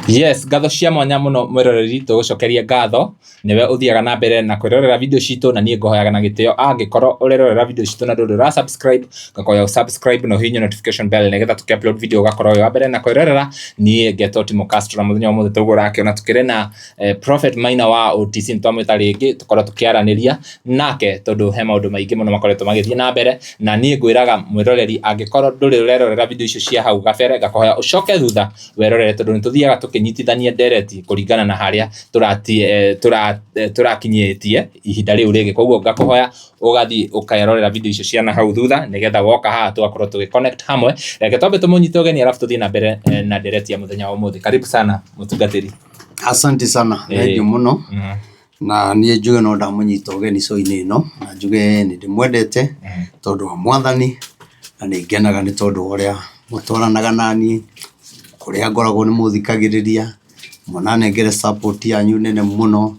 Yes, ngatho cia mwanya muno mwiroreri tũgũcokeria ngatho nĩwe ũthiaga na mbere na kwĩrorera video citũ na niĩ ngũhoyaga na gĩtĩo angĩkorwo ũrerorera video citũ na ndũrĩ ũra subscribe ngakũhoya ũ subscribe na ũhihinye notification bell nĩgetha tũkĩ upload video ũgakorwo wĩ wa mbere na kwĩrorera. Niĩ ngetwo Timo Castro na mũthenya wa ũmũthĩ tũguo ũrakĩona tũkĩrĩ na Prophet Maina wa OTC nĩtwamwĩta rĩngĩ tũkorwo tũkĩaranĩria nake tondũ he maũndũ maingĩ mũno makoretwo magĩthiĩ na mbere na niĩ ngwĩraga mwĩroreri angĩkorwo ndũrĩ ũrerorera video icio cia hau gabere ngakũhoya ũcoke thutha werorere tondũ nĩ tũthiaga tũkĩnyitithania ndereti kũringana na harĩa tũrakinyĩtie ihinda rĩu rĩngĩ. Koguo ngakũhoya ũgathiĩ ũkerorera video icio cia nahau thutha nĩgetha woka haha tũgakorwo tũgĩ connect hamwe. Reke twambe tũmũnyite ũgeni arabu tũthiĩ na mbere na ndereti ya mũthenya wa ũmũthĩ. Karibu sana mũtungatĩri. Asante sana, thengiũ mũno. Na niĩ njuge no ndamũnyita ũgeni show-inĩ ĩno, na njuge nĩ ndĩmwendete tondũ wa Mwathani, na nĩ ngenaga nĩ tondũ wa ũrĩa mũtwaranaga naniĩ, kũrĩa ngoragwo nĩ mũthikagĩrĩria, mũnanengere support yanyu nene mũno,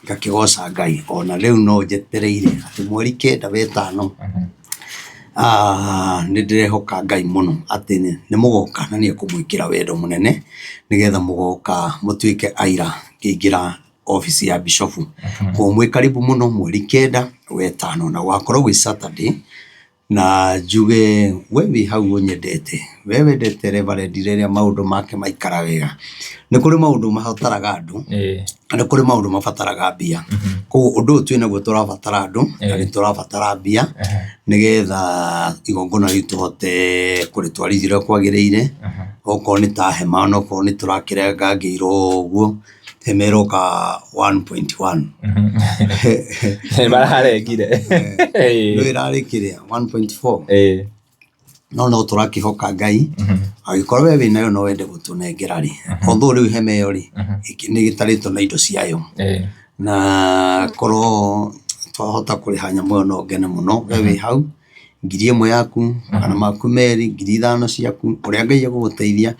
ngakĩgoca Ngai. Ona rĩu no njetereire atĩ mweri 9 wetano, nĩ ndĩrehoka Ngai mũno atĩ nĩ mũgoka na nĩ ekũmwĩkĩra wendo mũnene, nĩgetha mũgoka mũtuĩke aira ngĩingĩra obici ya bishofu. Koguo mwĩ karibu mũno mweri 9 wetano na gũgakorwo gwĩ Saturday, na njuge we wĩ hau ũnyendete, we wendete Reverend rĩrĩa maũndũ make maikara wega, nĩ kũrĩ maũndũ mabataraga andũ, na nĩ kũrĩ maũndũ mabataraga mbia. Koguo ũndũ ũyũ twĩnaguo tũrabatara andũ, na nĩ tũrabatara mbia, nĩgetha igongona rĩu tũhote kũrĩtwarithia ũrĩa kwagĩrĩire, okorwo nĩ ta hema onokorwo nĩ tũrakĩrengangĩirwo ũguo, hema ĩroka 1.1. Mararengire. Nĩ ĩrarĩ kĩrĩa 1.4. No no tũrakĩhoka Ngai angĩkorwo we wĩnayo no wende gũtũnengera rĩ, although rĩu hema ĩyo rĩ nĩ ĩgĩtarĩtwo na indo ciayo, na korwo twahota kũrĩha nyamũ ĩyo no ngene mũno. We wĩ hau 1000 yaku kana maku merĩ, 5000 ciaku, ũrĩa Ngai egũgũteithia,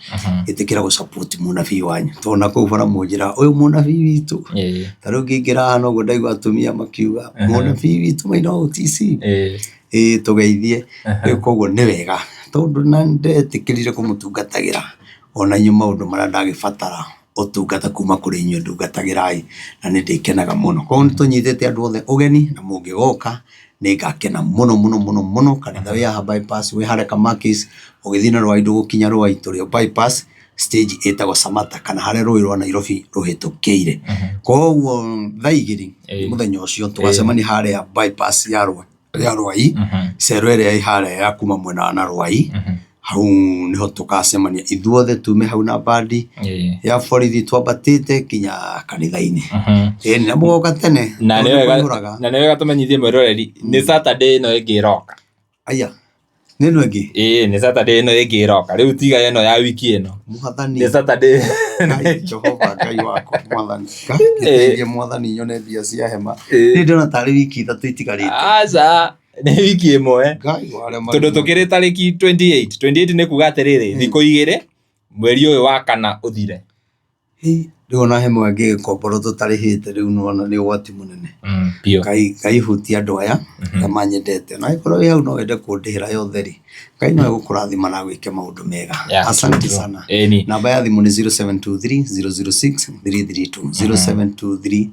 ĩtĩkĩra gũ support mũnabii wanyu. Tondũ na kũu bara mũnjĩraga ũyũ mũnabii witũ. Ta rĩu ngĩingĩra haha noguo ndaigua atumia makiuga mũnabii witũ Maina wa OTC. Ĩĩ tũgeithie. Rĩu koguo nĩ wega tondũ na ndetĩkĩrire kũmũtungatagĩra ona inyuĩ maũndũ marĩa ndagĩbatara ũtungata kuma kũrĩ inyuĩ ndungatagĩrai na nĩ ndĩkenaga mũno. Koguo nĩ tũnyitĩte andũ othe ũgeni na mũngĩgoka nĩ ngakena mũno mũno mũno mũno. Kanitha wĩ haha bypass, wĩ harĩa Kamakis, ũgĩthiĩ na Rwai ndũgũkinya Rwai, tũrĩ o bypass stage ĩtagwo Samata kana harĩa rũĩ rwa Nairobi rũhĩtũkĩire. Koguo thaa 2 mũthenya ũcio tũgacemania harĩa bypass ya Rwai. Ya Rwai, cero ĩrĩa ĩ harĩa ya kuma mwena wa na Rwai, hau nĩho tũgacemania ithuothe tume hau na bandi ya borithi twambatĩte nginya kanitha-inĩ. Ĩni na mũgoka tene Na nĩ tondũ wega kũihũraga. Na nĩ wega tũmenyithie mwĩroreri nĩ Saturday ĩno ĩngĩ ĩroka. Aya, nĩ ĩno ĩngĩ? Ĩĩ, nĩ Saturday ĩno ĩngĩ ĩroka. Rĩu tiga ĩno ya wiki ĩno. Mwathani. Nĩ Saturday. Ngai Jehova Ngai wakwa Mwathani. Ngeteithie Mwathani nyone mbia cia hema. Niĩ ndĩrona tarĩ wiki 3 itigarĩte. Aca, nĩ wiki 1. Ngai wa arĩa marĩ Tondũ tũkĩrĩ tarĩki 28. 28 nĩ kuga atĩrĩrĩ, thikũ 2 mweri ũyũ wa kana ũthire. Rĩu ona hema ĩngĩ ĩgĩkomborwo tũtarĩhĩte rĩu nĩwona nĩ ũgwati mũnene. Biũ. Ngai Ngai hutia andũ aya arĩa manyendete. Na angĩkorwo wĩ hau no wende kũndĩhĩra yothe rĩ, Ngai no egũkũrathima na agwĩke maũndũ mega. Yeah, Asante true, true. sana. Ĩni. Namba ya thimũ nĩ 0723 006 332 0723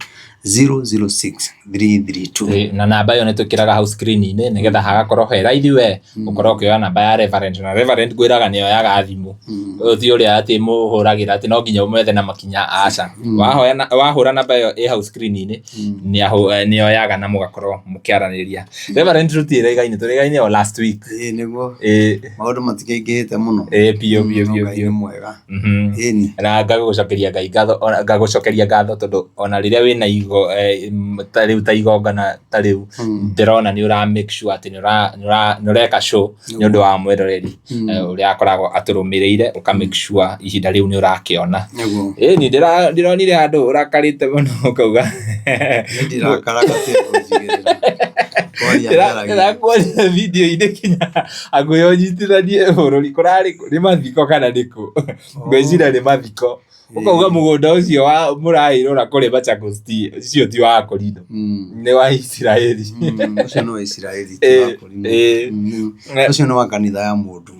006 332. Na namba ĩyo nĩ twĩkĩraga hau screen-inĩ nĩgetha hagakorwo he raithi we ũkorwo ũkĩoya namba ya Reverend, na Reverend ngwĩraga nĩ oyaga thimũ. Ũyũ ti ũrĩa atĩ mũhũragĩra atĩ no nginya ũmwethe na makinya, aca. Wahoya na- wahũra namba ĩyo ĩ hau screen-inĩ nĩ oyaga na mũgakorwo mũkĩaranĩria. Reverend, tũtirĩgaine, tũrĩgaine o last week. Ĩĩ nĩguo. Ĩĩ. Maũndũ matikĩingĩhĩte mũno. Ĩĩ biũ biũ No biũ Ngai biũ. nĩ mwega. Ĩni. Na ngagũcokeria Ngai ngatho, ngagũcokeria ngatho tondũ ona rĩrĩa wĩna igo ta rĩu ta igongona ta rĩu ndĩrona nĩ ũra make sure atĩ nĩ ũreka show nĩ ũndũ wa mwĩroreri ũrĩa akoragwo atũrũmĩrĩire, ũka make sure ihinda rĩu nĩ ũrakĩona. Nĩguo. Ĩni ndĩronire handũ ũrakarĩte mũno ũkauga. Niĩ ndirakaraga tiga kũnjigĩrĩra. Kwaria njaragia. Ndĩrakuonire video-inĩ kinya hakuhĩ ũnyitithanie bũrũri, kũrarĩ kũ? Nĩ mathiko kana nĩ kũ? Ngwĩciria nĩ mathiko. Ũkauga mũgũnda ũcio wa mũraĩrora kũrĩ Machakos ti ũcio ti wa Akorino. Nĩ wa Isiraeli. Ũcio nĩ wa Isiraeli ti wa Akorino. Ũcio nĩ wa kanitha ya mũndũ.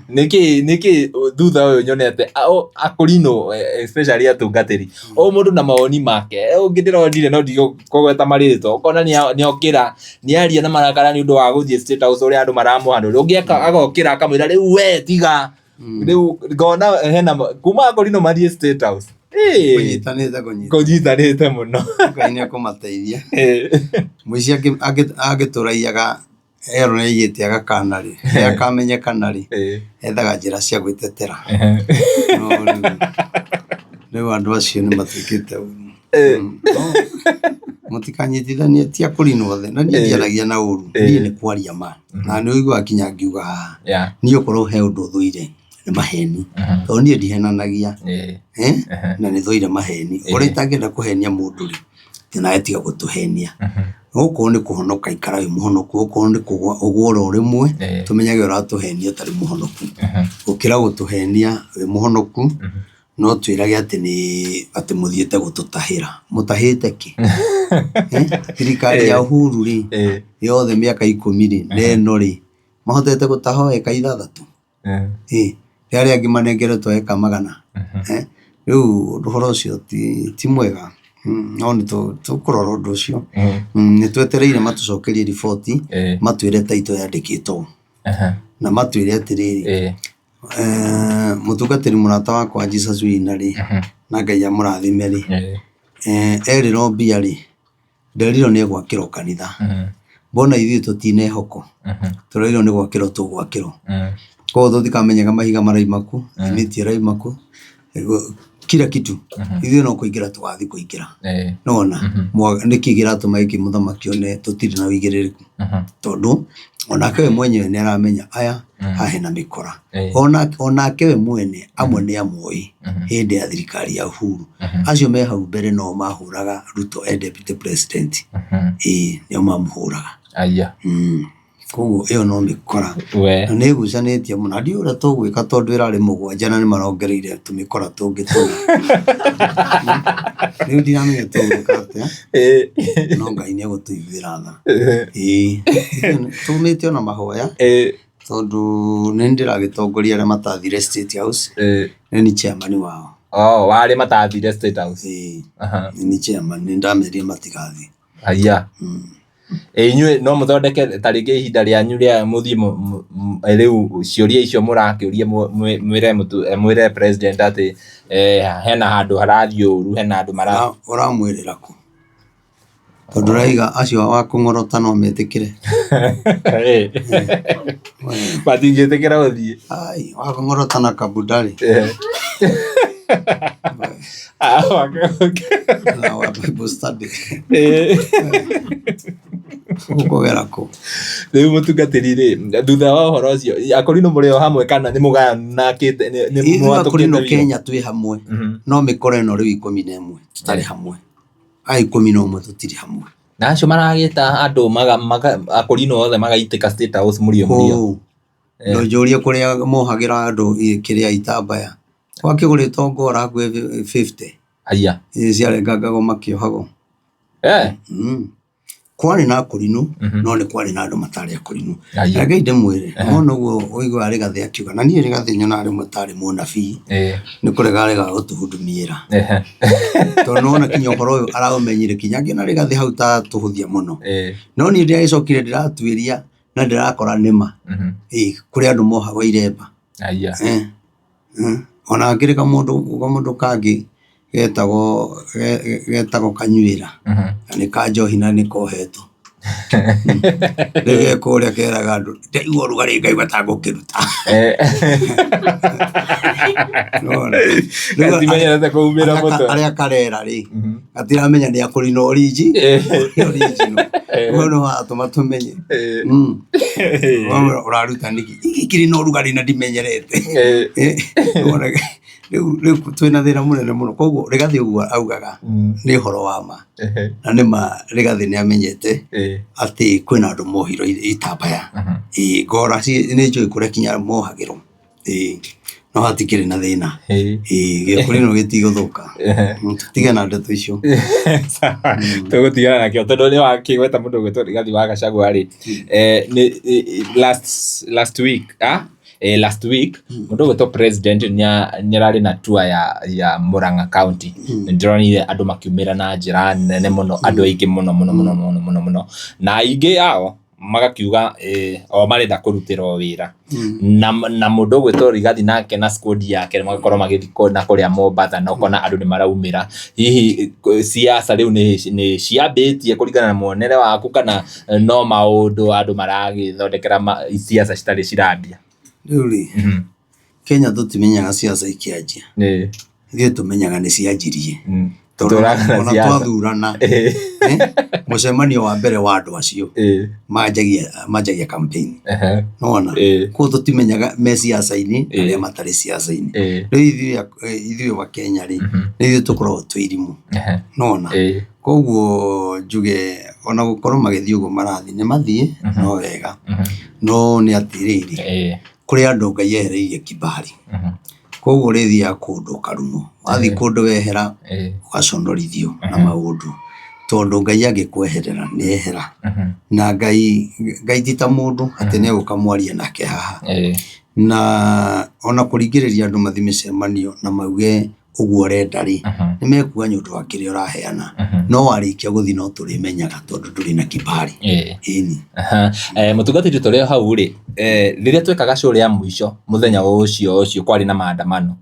Nĩkĩ nĩkĩ thutha ũyũ nyonete Akorino especially atungatĩri o mũndũ na mawoni make. Ũngĩ ndĩronire no ndigũkũgweta marĩtwa ũkona nĩokĩra nĩaria na marakara nĩ ũndũ wa gũthiĩ State House ũrĩa andũ maramũhanũria. Ũngĩ agokĩra akamwĩra rĩu we tiga. Rĩu ngona hena kuma Akorino mathiĩ State House. Kũnyitanĩte kũnyita. Kũnyitanĩte mũno. Ngai nĩ ekũmateithia. Mũici angĩtũraiyaga erwo nĩ aiyĩte agakana rĩ, nĩ akamenyekana rĩ, ethaga njĩra cia gwĩtetera. No rĩu andũ acio nĩ matuĩkĩte ũru. Mũtikanyitithanie ti akũrinwo othe, na niĩ ndiaragia na ũru, niĩ nĩ kwaria ma. Na nĩ ũiguaga nginya ngiuga haha, niĩ okorwo he ũndũ thũire nĩ maheni, tondũ niĩ ndihenanagia, na nĩ thũire maheni. Ũrĩa itangĩenda kũhenia mũndũ rĩ, nawe tiga gũtũhenia. Okorwo nĩ kũhonoka ikara wĩ mũhonoku, okorwo nĩ kũgwa ũgwe oro rĩmwe, tũmenyage ũratũhenia ũtarĩ mũhonoku. Gũkĩra gũtũhenia wĩ mũhonoku, no twĩrage atĩ nĩ atĩ mũthiĩte gũtũtahĩra. Mũtahĩte kĩ? Thirikari ya Uhuru rĩ, yothe mĩaka 10 rĩ, na ĩno rĩ, mahotete gũtaha o ĩka 6? Nĩ arĩa angĩ manengeretwo eka 100. Rĩu ũhoro ũcio ti mwega, no nĩ tũkũrora ũndũ ũcio. Nĩ twetereire matũcokerie riboti, matwĩre title yandĩkĩtwo na matwĩre atĩrĩrĩ, mũtungatĩri mũrata wakwa Jesus Winner rĩ, na Ngai amũrathime rĩ, erĩrwo mbia rĩ, nderirwo nĩ egwakĩrwo kanitha. Mbona ithuĩ tũtinehoko, tũrerirwo nĩ gwakĩrwo tũgwakĩrwo. Koguo tũtikamenyaga mahiga maraima kũ, thimiti ĩraima kũ, kila kitu. Ithuĩ no kũingĩra tũgathiĩ kũingĩra. Nĩwona? Nĩkĩ kĩratũma gĩkĩ mũthamaki one tũtirĩ na ũigĩrĩrĩku? Tondũ onake we mwenyewe nĩ aramenya aya haha hena mĩkora. Onake we mwene amwe nĩ amoĩ hĩndĩ ya thirikari ya Uhuru. Acio me hau mbere no mahũraga Ruto e deputy president. Ĩĩ nĩo mamũhũraga. Aya. Koguo ĩyo no mĩkora. Na nĩ ĩgucanĩtie mũno. Na ndiũĩ ũrĩa tũgwĩka tondũ ĩrarĩ 7 na nĩ marongereire tũmĩkora tũngĩ tũna. Rĩu ndiramenya tũgwĩka atĩa, no Ngai nĩ egũtũiguĩra tha. Ĩĩ. Tũmĩte ona mahoya, tondũ nĩ niĩ ndĩragĩtongoria arĩa matathire State House, nĩ niĩ chairman wao. Oh, wa arĩa matathire State House. Ĩĩ. Nĩ niĩ chairman, nĩ ndamerire matigathiĩ. Aya. Ĩ inyuĩ no mũthondeke ta rĩngĩ ihinda rĩanyu rĩa mũthiĩ rĩu ciũria icio mũrakĩũria mwĩre mwĩre president atĩ hena handũ harathiĩ ũru, hena andũ mara Ũramwĩrĩra kũ? Tondũ ũraiga acio wa kũng'orota no metĩkĩre. Matingĩtĩkĩra gũthiĩ. Ai, wa kũng'orota na kabuda rĩ. Na wa Bible study. Ũkũgera kũ? Rĩu mũtungatĩri rĩ, thutha wa ũhoro ũcio, Akorino mũrĩ o hamwe kana nĩ mũgayanakĩte, nĩ Ithuĩ mwatũkĩte Akorino biũ? Kenya twĩ hamwe, no mĩkora ĩno rĩu 11 tũtarĩ hamwe. Aya 11 tũtirĩ hamwe. Na acio maragĩta andũ Akorino othe magaitĩka State House mũrio mũrio. Kũu. Ndũnjũrie kũrĩa mohagĩra andũ kĩrĩa itambaya. Gwakĩgũrĩtwo ngora hakuhĩ 50. Aya. Ciarengangagwo makĩohagwo. Kwarĩ na Akorino, no nĩ kwarĩ na andũ matarĩ Akorino. Rekei ndĩmwĩre, wona ũguo ũiguaga Rigathĩ akiuga, na niĩ Rigathĩ nyonaga rĩmwe tarĩ mũnabii, nĩ kũrega aregaga gũtũhudumĩra. Tondũ nĩwona kinya ũhoro ũyũ araũmenyire kinya ngĩona Rigathĩ hau ta tũhũthia mũno. No niĩ ndĩragĩcokire ndĩratuĩria na ndĩrakora nĩma. Ĩĩ, kũrĩ andũ mohagwo iremba. Ona hakĩrĩ kamũndũ kangĩ getagwo kanyuĩra, na nĩ ka njohi na nĩ kohetwo. Rĩu ge kũrĩa keraga andũ, ndaigua ũrugarĩ ngaigua ta ngũkĩruta. Nĩwona? Rĩu Gatimenyerete kũhumbĩra mũtwe. Arĩa karera rĩ, gatiramenya nĩ akũrinwo original. Ũguo nĩ watũma tũmenye. Ũraruta nĩkĩ? Gĩkĩ kĩrĩ na ũrugarĩ na ndimenyerete. Nĩwona? Rĩu twĩna thĩna mũnene mũno. Koguo Rigathĩ ũguo augaga nĩ ũhoro wa ma. Na nĩ ma Rigathĩ nĩ amenyete atĩ kwĩna andũ mohirwo itambaya. Ĩĩ, ngora nĩ njũĩ kũrĩa kinya mohagĩrwo. Ĩĩ. No hatikĩrĩ na thĩna. Ĩĩ. Ĩĩ, gĩkũrinũ gĩtigũthũka. Tũtige na ndeto icio. Sawa. Tũgũtigana nakĩo tondũ nĩ wakĩgweta mũndũ ũgwĩtwo Rigathi wa Gachagua rĩ, nĩ last week, ah? Last week mũndũ ũgwĩtwo president nĩ ararĩ na tour ya Murang'a County. Nĩ ndĩronire andũ makiumĩra na njĩra nene mũno, andũ aingĩ mũno mũno mũno mũno mũno mũno, na aingĩ ao magakiuga o marenda kũrutĩrwo wĩra. Na mũndũ ũgwĩtwo Rigathi nake na squad yake magakorwo magĩthiĩ na kũrĩa Mombatha na ũkona andũ nĩ maraumĩra. Hihi siasa rĩu nĩ ciambĩtie kũringana na muonere waku kana no maũndũ andũ maragĩthondekera siasa citarĩ cirambia? Rĩu rĩ, Kenya tũtimenyaga siasa ikĩanjia. Ithuĩ tũmenyaga nĩ cianjirie. Tondũ Tũtũraga na ona siasa. twathurana, mũcemanio wa mbere wa andũ acio manjagia campaign. Nĩwona? Koguo tũtimenyaga me siasa-inĩ na arĩa matarĩ siasa-inĩ. Rĩu ithuĩ wa Kenya rĩ, nĩ ithuĩ tũkoragwo twĩ irimũ. Nĩwona? Koguo njuge ona gũkorwo magĩthiĩ ũguo marathiĩ, nĩ mathiĩ no wega. No nĩ atĩrĩrĩ, kũrĩ andũ Ngai ehereirie kibali. Koguo ũrĩthiaga kũndũ ũkarumwo, wathiĩ kũndũ wehera ũgaconorithio na maũndũ, tondũ Ngai angĩkweherera nĩ ehera. Na Ngai, Ngai ti ta mũndũ atĩ nĩ egũka mwarie nake haha. Na ona kũringĩrĩria andũ mathiĩ mĩcemanio na mauge ũguo ũrenda rĩ, nĩ mekuga nĩ ũndũ wa kĩrĩa ũraheana. No warĩkia gũthiĩ no tũrĩmenyaga tondũ ndũrĩ na kibali. Ĩni. Mũtungatĩri tũrĩ o hau rĩ, rĩrĩa twekaga show rĩa mũico mũthenya ũcio ũcio kwarĩ na maandamano.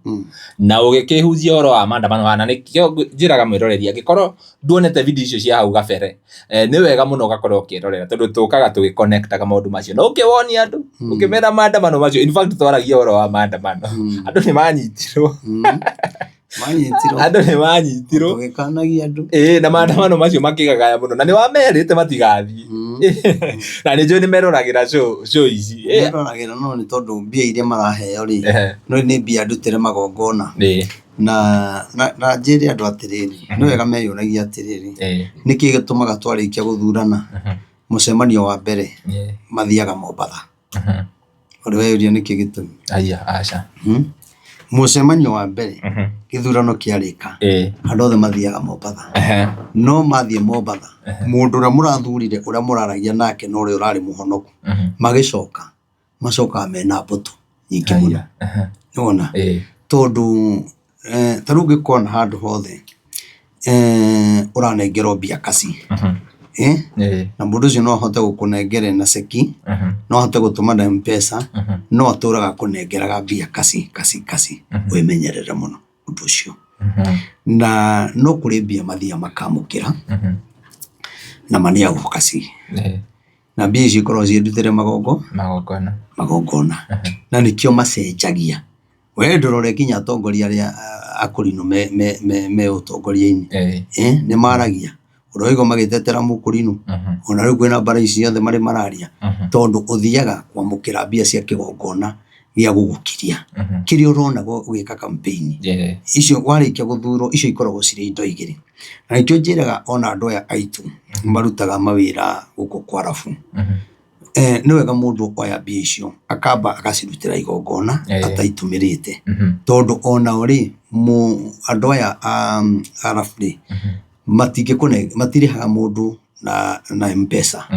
Na ũgĩkĩhunjia ũhoro wa maandamano na nĩkĩo njĩraga mwĩroreri angĩkorwo nduonete video icio cia hau gabere, nĩ wega mũno ũgakorwo ũkĩrorera tondũ tũkaga tũgĩconnectaga maũndũ macio. Na ũkĩwonia andũ, ũkĩmera maandamano macio, in fact twaragia ũhoro wa maandamano. Andũ nĩ manyitirwo. Manyitirwo. Andũ nĩ manyitirwo. Tũgĩkanagia andũ. Ĩĩ, na maandamano macio makĩgagaya mũno na nĩ wamerĩte matigathiĩ. Na nĩ njũĩ nĩ meroragĩra show ici. Meroragĩra no nĩ tondũ mbia iria maraheo rĩ, no nĩ mbia ndutĩre magongona. Na njĩre andũ atĩrĩrĩ, nĩ wega meyũragie atĩrĩrĩ, nĩkĩ gĩtũmaga twarĩkia gũthurana mũcemanio wa mbere mathiaga Mombatha? Ũrĩ weyũria nĩkĩ gĩtũmi? Aya, aca. Mũcemanio wa mbere gĩthurano kĩarĩka, andũ othe mathiaga Mombatha. No mathiĩ Mombatha, mũndũ ũrĩa mũrathurire ũrĩa mũraragia nake na ũrĩa ũrarĩ mũhonoku, magĩcoka, macokaga mena mbũtũ nyingĩ mũno. Nĩwona? Tondũ ta rĩu ũngĩkona handũ hothe ũranengerwo mbia kaci, na mũndũ ũcio no ahote gũkũnengera na ceki, no ahote gũtũma na M-Pesa, no atũraga akũnengeraga mbia kaci kaci kaci, wĩmenyerere mũno ũndũ ũcio. Na no kũrĩ mbia mathiaga makamũkĩra na maneagwo kaci. Na mbia icio ikoragwo ciĩ ndutĩre magongona. Na nĩkĩo macenjagia. We ndũrore nginya atongoria arĩa akũrinũ me ũtongoria-inĩ, nĩ maragia. Ũraigua magĩtetera mũkũrinũ? Ona rĩu kwĩna mbara ici ciothe marĩ mararia, tondũ ũthiaga kwamũkĩra mbia cia kĩgongona gĩa gũgũkiria. Kĩrĩa ũrona ũgĩka campaign. Icio warĩkia gũthurwo icio ikoragwo cirĩ indo igĩrĩ. Na nĩkĩo njĩraga ona andũ aya aitũ marutaga mawĩra gũkũ kwa arabu. Nĩ wega mũndũ oya mbia icio akamba agacirutĩra igongona ataitũmĩrĩte. Tondũ onao rĩ, andũ aya a arabu rĩ, matirĩhaga mũndũ na M-Pesa,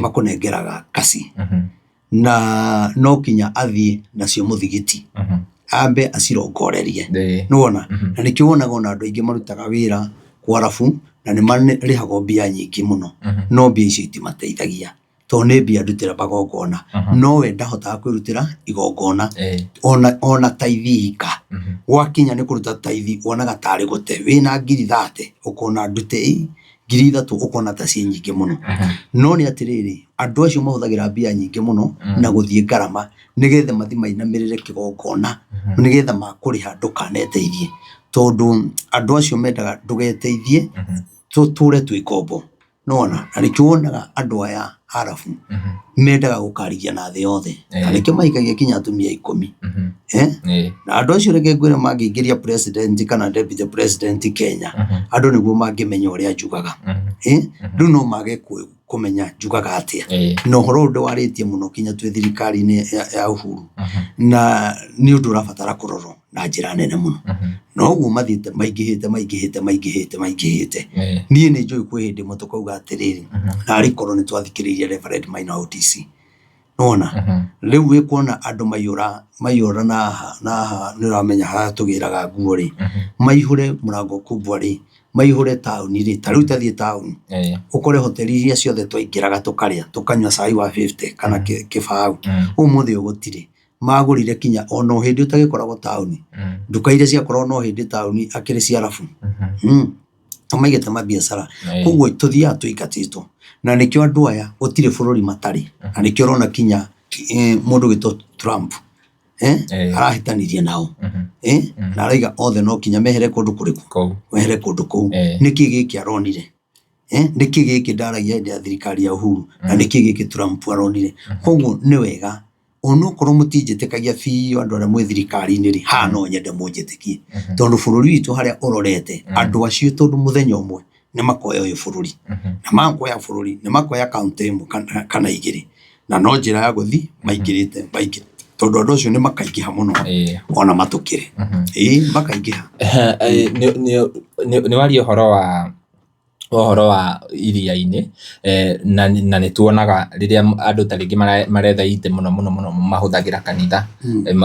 makũnengeraga kaci. Na no nginya athiĩ nacio mũthigiti, ambe acirongorerie. Nĩwona? Na nĩkĩo wonaga ona andũ aingĩ marutaga wĩra kwa arabu na nĩ marĩhagwo mbia nyingĩ mũno, no mbia icio itimateithagia tondũ nĩ mbia ndutĩre magongona. No we ndahotaga kwĩrutĩra igongona ona taithi ika. Gwakinya nĩ kũruta taithi wonaga tarĩ gũte, wĩna ngiri 30 ũkona ndute 3,000 ũkona ta ciĩ nyingĩ mũno. No nĩ atĩrĩrĩ, andũ acio mahũthagĩra mbia nyingĩ mũno na gũthiĩ ngarama nĩgetha mathiĩ mainamĩrĩre kĩgongona nĩgetha makũrĩha ndũkaneteithie. Tondũ andũ acio mendaga ndũgeteithie tũtũre twĩ ngombo. Nĩwona? Na nĩkĩo wonaga andũ aya arabu mendaga gũkarithia na thĩ yothe. Na nĩkĩo mahikagia nginya atumia 10. Na andũ acio reke ngwĩre mangĩingĩria president kana deputy president Kenya, andũ nĩguo mangĩmenya ũrĩa njugaga. Rĩu no mage Kũmenya njugaga atĩa. Na ũhoro ũyũ ndĩwarĩtie mũno kinya twĩ thirikari-inĩ ya Uhuru. Na nĩ ũndũ ũrabatara kũrorwo na njĩra nene mũno. Na ũguo mathiĩte maingĩhĩte maingĩhĩte maingĩhĩte maingĩhĩte. Niĩ nĩ njũĩ kwĩ hĩndĩ ĩmwe tũkauga atĩrĩrĩ, narĩ korwo nĩ twathikĩrĩirie Reverend Maina wa OTC. Nĩwona? Rĩu wĩkuona andũ maiyũra maiyũra naha naha nĩ ũramenya harĩa tũgĩraga nguo rĩ, maihũre mũrango kubwa rĩ, maihũre taũni rĩ, ta rĩu ta thiĩ taũni, ũkore hoteli iria ciothe twaingĩraga tũkarĩa, tũkanyua cai wa 50 kana kĩbaũ, ũmũthĩ ũyũ gũtirĩ. Magũrire kinya ona ũhĩndĩ ũtagĩkoragwo taũni, nduka iria ciakoragwo na ũhĩndĩ taũni akĩrĩ cia arabu. Maigĩte mabiacara. Koguo tũthiaga tũingatĩtwo. Na nĩkĩo andũ aya gũtirĩ bũrũri matarĩ. Na nĩkĩo ũrona kinya mũndũ ũgwĩtwo Trump arahĩtanirie nao. Na arauga othe no nginya mehere kũndũ kũrĩkũ? Mehere kũndũ kũu. Nĩkĩ gĩkĩ aronire? Nĩkĩ gĩkĩ ndaragia hĩndĩ ya thirikari ya Uhuru? Na nĩkĩ gĩkĩ Trump aronire? Koguo nĩ wega onokorwo mũtinjĩtĩkagia biũ andũ arĩa mwĩ thirikari-inĩ rĩ, haha no nyende mũnjĩtĩkie. Tondũ bũrũri witũ harĩa ũrorete, andũ acio tondũ mũthenya ũmwe nĩ makoya ũyũ bũrũri. Na makoya bũrũri, nĩ makoya kaũntĩ ĩmwe kana igĩrĩ. Na no njĩra ya gũthiĩ maingĩrĩte maingĩ tondũ andũ acio nĩ makaingĩha mũno ona matũkĩre. Ĩĩ makaingĩha. Nĩ waria ũhoro wa ũhoro wa iria-inĩ, na nĩ tuonaga rĩrĩa andũ ta rĩngĩ maretha itĩ mũno mũno mũno mahũthagĩra kanitha,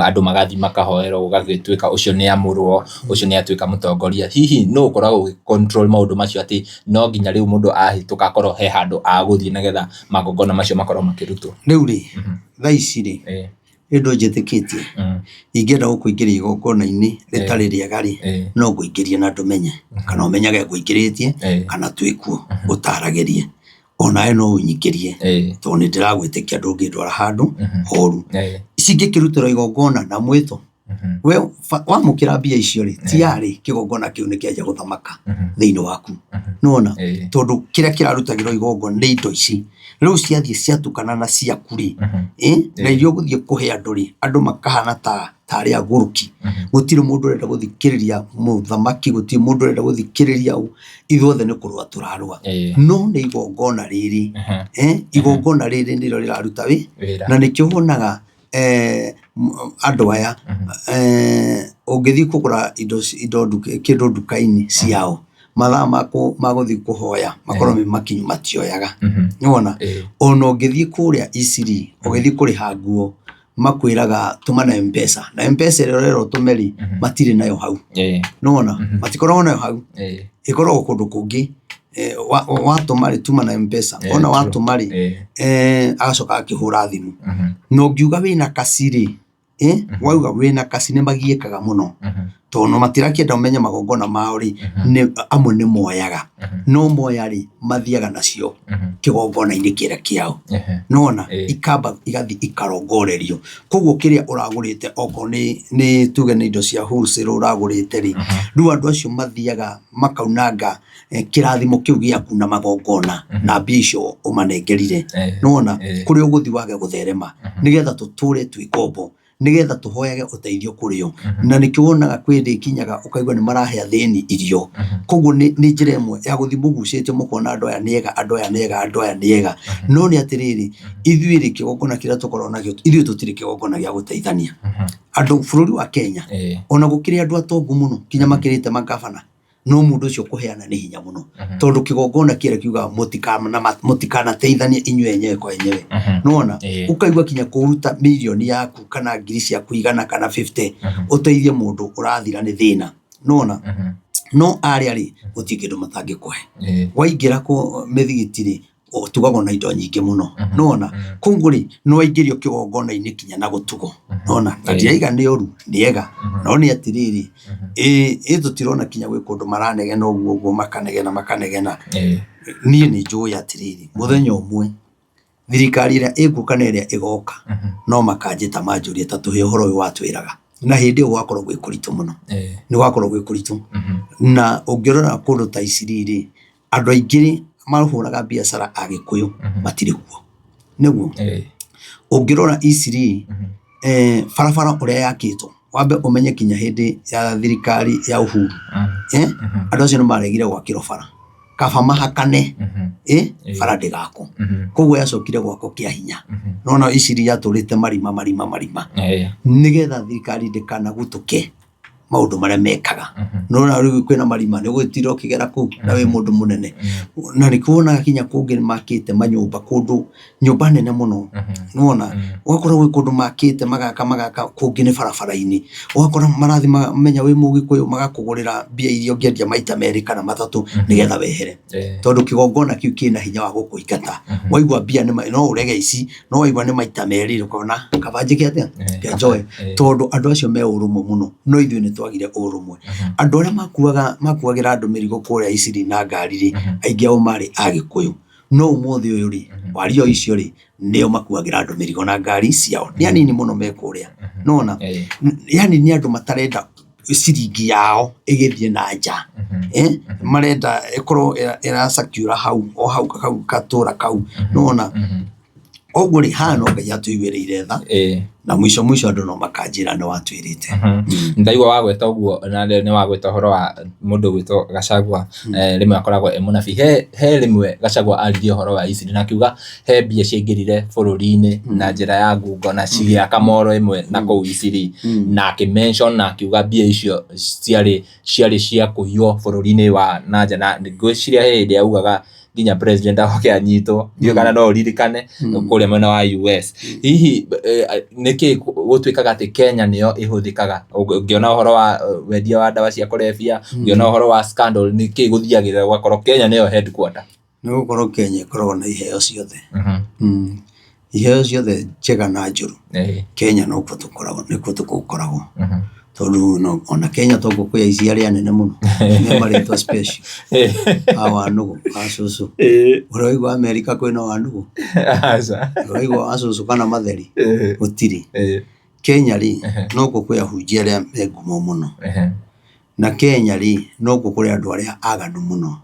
andũ magathiĩ makahoerwo gũgagĩtuĩka ũcio nĩ amũrwo, ũcio nĩ atuĩka mũtongoria. Hihi nũ ũkoragwo ũgĩ control maũndũ macio atĩ no nginya rĩu mũndũ ahĩtũka akorwo he handũ agũthiĩ nĩgetha magongona macio makorwo makĩrutwo? Rĩu rĩ, thaa ici rĩ, nĩ ũndũ njĩtĩkĩtie, ingĩenda gũkũingĩria igongona-inĩ rĩtarĩ rĩega rĩ, no ngũingĩrie na ndũmenye, kana ũmenyage ngũingĩrĩtie, kana twĩkuo ngũtaragĩrie. Onawe no ũnyingĩrie, tondũ nĩ ndĩragwĩtĩkia ndũngĩndwara handũ horu. Cingĩkĩrutĩrwo igongona na mwĩto, we wamũkĩra mbia icio rĩ, tiarĩ kĩgongona kĩu nĩ kĩanjia gũthamaka thĩinĩ waku. Nĩwona? Tondũ kĩrĩa kĩrarutagĩrwo igongona nĩ indo ici. Rĩu ciathiĩ ciatukana na ciaku rĩ, na iria ũgũthiĩ kũhe andũ rĩ, andũ makahana ta tarĩ agũrũki. Gũtirĩ mũndũ ũrenda gũthikĩrĩria mũthamaki, gũtirĩ mũndũ ũrenda gũthikĩrĩria ũ, ithuothe nĩ kũrũa tũrarũa. No nĩ igongona rĩrĩ, igongona rĩrĩ nĩrĩo rĩraruta wĩra, na nĩkĩo wonaga andũ aya ũngĩthiĩ kũgũra indo indo kĩndũ nduka-inĩ ciao, mathaa ma gũthiĩ kũhoya makorwo me makinyu matioyaga. Nĩwona? Ona ũngĩthiĩ kũrĩa Eastleigh ũgĩthiĩ kũrĩha nguo, makwĩraga tũma na M-Pesa, na M-Pesa ĩrĩa ũrerwo ũtũme rĩ, matirĩ nayo hau. Nĩwona? Matikoragwo nayo hau, ĩkoragwo kũndũ kũngĩ. Watũma rĩ, tuma na M-Pesa, wona watũma rĩ, agacoka agakĩhũra thimũ. Na ũngiuga wĩna kaci rĩ, wauga wĩna kaci nĩ magiĩkaga mũno, tondũ matirakĩenda ũmenye magongona mao rĩ, amwe nĩ moyaga, no moya rĩ, mathiaga nacio kĩgongona-inĩ kĩrĩa kĩao. Nĩwona? Ikamba igathiĩ ikarongorerio. Koguo kĩrĩa ũragũrĩte okorwo nĩ tuge nĩ indo cia wholesale ũragũrĩte rĩ, rĩu andũ acio mathiaga makaunanga kĩrathimo kĩu gĩaku na magongona na mbia icio ũmanengerire. Nĩwona? Kũrĩa ũgũthiĩ wage gũtherema nĩgetha tũtũre twĩ ngombo, nĩgetha tũhoyage ũteithio kũrĩ o. Na nĩkĩo wonaga kwĩ hĩndĩ ĩkinyaga ũkaigua nĩ marahe athĩni irio. Koguo nĩ njĩra ĩmwe ya gũthiĩ mũgucĩtie mũkona andũ aya nĩ ega, andũ aya nĩ ega, andũ aya nĩ ega. No nĩ atĩrĩrĩ, ithuĩ rĩ kĩgongona kĩrĩa tũkoragwo nakĩo, ithuĩ tũtirĩ kĩgongona gĩa gũteithania. Andũ bũrũri wa Kenya, ona gũkĩrĩ andũ atongu mũno nginya makĩrĩte mangabana, no mũndũ ũcio kũheana nĩ hinya mũno. Tondũ kĩgongona kĩrĩa kiugaga mũtikanateithanie inyuĩ enyewe kwa enyewe. Nĩwona? Ũkaigua kinya kũruta mirioni yaku kana ngiri ciaku igana kana 50 ũteithie mũndũ ũrathira nĩ thĩna. Nĩwona? No arĩa rĩ, gũtirĩ kĩndũ matangĩkũhe. Waingĩra mĩthigiti rĩ, ũtugagwo na indo nyingĩ mũno. Nĩwona? Koguo rĩ, nĩ waingĩrio kĩgongona-inĩ kinya na gũtugwo. Nĩwona? Na ndirauga nĩ ũru, nĩ ega. No nĩ atĩrĩrĩ, ĩ tũtirona kinya gwĩ kũndũ maranegena ũguo ũguo makanegena makanegena. Niĩ nĩ njũĩ atĩrĩrĩ, mũthenya ũmwe thirikari ĩrĩa ĩkuo kana ĩrĩa ĩgoka, no makanjĩta manjũrie ta tũhe ũhoro ũyũ watwĩraga. Na hĩndĩ ĩyo gũgakorwo gwĩ kũritũ mũno. Nĩ gũgakorwo gwĩ kũritũ. Na ũngĩrora kũndũ ta Eastleigh rĩ, andũ aingĩ rĩ, mahũraga biacara Agĩkũyũ matirĩ kuo. Nĩguo? Ũngĩrora Eastleigh, barabara ũrĩa yakĩtwo, wambe ũmenye kinya hĩndĩ ya thirikari ya Uhuru, andũ acio nĩ maregire gwakĩrwo bara. Kaba mahakane ĩ bara ndĩgakwo. Koguo yacokire gwakwo kĩa hinya. Nona Isiri yatũrĩte marima marima marima nĩgetha thirikari ndĩkanagutũke maũndũ marĩa mekaga. Nona rĩu kwĩna marima nĩ ũgũgĩtinda ũkĩgera kũu na wĩ mũndũ mũnene. Na nĩkĩo wonaga nginya kũngĩ nĩmakĩte manyũmba kũndũ nyũmba nene mũno. Nĩwona ũgakora gwĩ kũndũ makĩte magaka magaka kũngĩ nĩ barabara-inĩ. Ũgakora marathiĩ mamenya wĩ mũgĩkũyũ magakũgũrĩra mbia iria ũngĩendia maita merĩ kana matatũ nĩgetha wehere. Tondũ kĩgongona kĩu kĩna hinya wa gũkũingata. Waigua mbia no ũrege ici no waigua nĩ maita merĩ ũkona kaba njĩke atĩa, reke njoe. Tondũ andũ acio me ũrũmwe mũno no ithuĩ nĩ twagire ũrũmwe. Andũ arĩa makuaga makuagĩra andũ mĩrigo kũrĩa Isiri na ngari rĩ, aingĩ ao marĩ agĩkũyũ. No ũmũthĩ ũyũ rĩ, waria o icio rĩ, nĩo makuagĩra andũ mĩrigo na ngari ciao. Nĩ anini mũno me kũrĩa. Nĩwona? Yani nĩ andũ matarenda ciringi yao ĩgĩthiĩ na nja. Marenda ĩkorwo ĩra secure hau o hau hau gatũra kau. Nĩwona? Koguo rĩ, haha no Ngai atũiguĩrĩire tha na mũico mũico andũ no makanjĩra nĩ watwĩrĩte. Ndaigua wagweta ũguo na nĩ wagweta ũhoro wa mũndũ ũgwĩtwo Gachagua, rĩmwe akoragwo e mũnabii. He rĩmwe Gachagua aririe ũhoro wa Isiri na akiuga he mbia ciaingĩrire bũrũri-inĩ na njĩra ya ngungo na cigĩaka moro ĩmwe na kũu Isiri, na akĩ mention na akiuga mbia icio ciarĩ cia kũiywo bũrũri-inĩ wa na nja, na ngwĩciria he hĩndĩ augaga nginya president oke anyitwo, ndiũĩ kana no ũririkane kũrĩa mwena wa US. Hihi nĩkĩ gũtuĩkaga atĩ Kenya nĩyo ĩhũthĩkaga ũngĩona ũhoro wa wendia wa ndawa cia kũrebia, ũngĩona ũhoro wa scandal, nĩkĩ gũthiagĩrĩra gũgakorwo Kenya nĩyo headquarter? Nĩ gũkorwo Kenya ĩkoragwo na iheo ciothe. Iheo ciothe njega na njũru Kenya nokuo tũkoragwo nĩkuo tũkoragwo. Tondũ ona Kenya tokuo kwĩ aici arĩa anene mũno me marĩtwa special a Wanũgũ, a cũcũ. Ũrĩ waigua Amerika kwĩna Wanũgũ? Ũrĩ waigua wa cũcũ kana Matheri? Gũtirĩ. Kenya rĩ, nokuo kwĩ ahunjia arĩa me ngumo mũno. Na Kenya rĩ, nokuo kũrĩ andũ arĩa aganu mũno.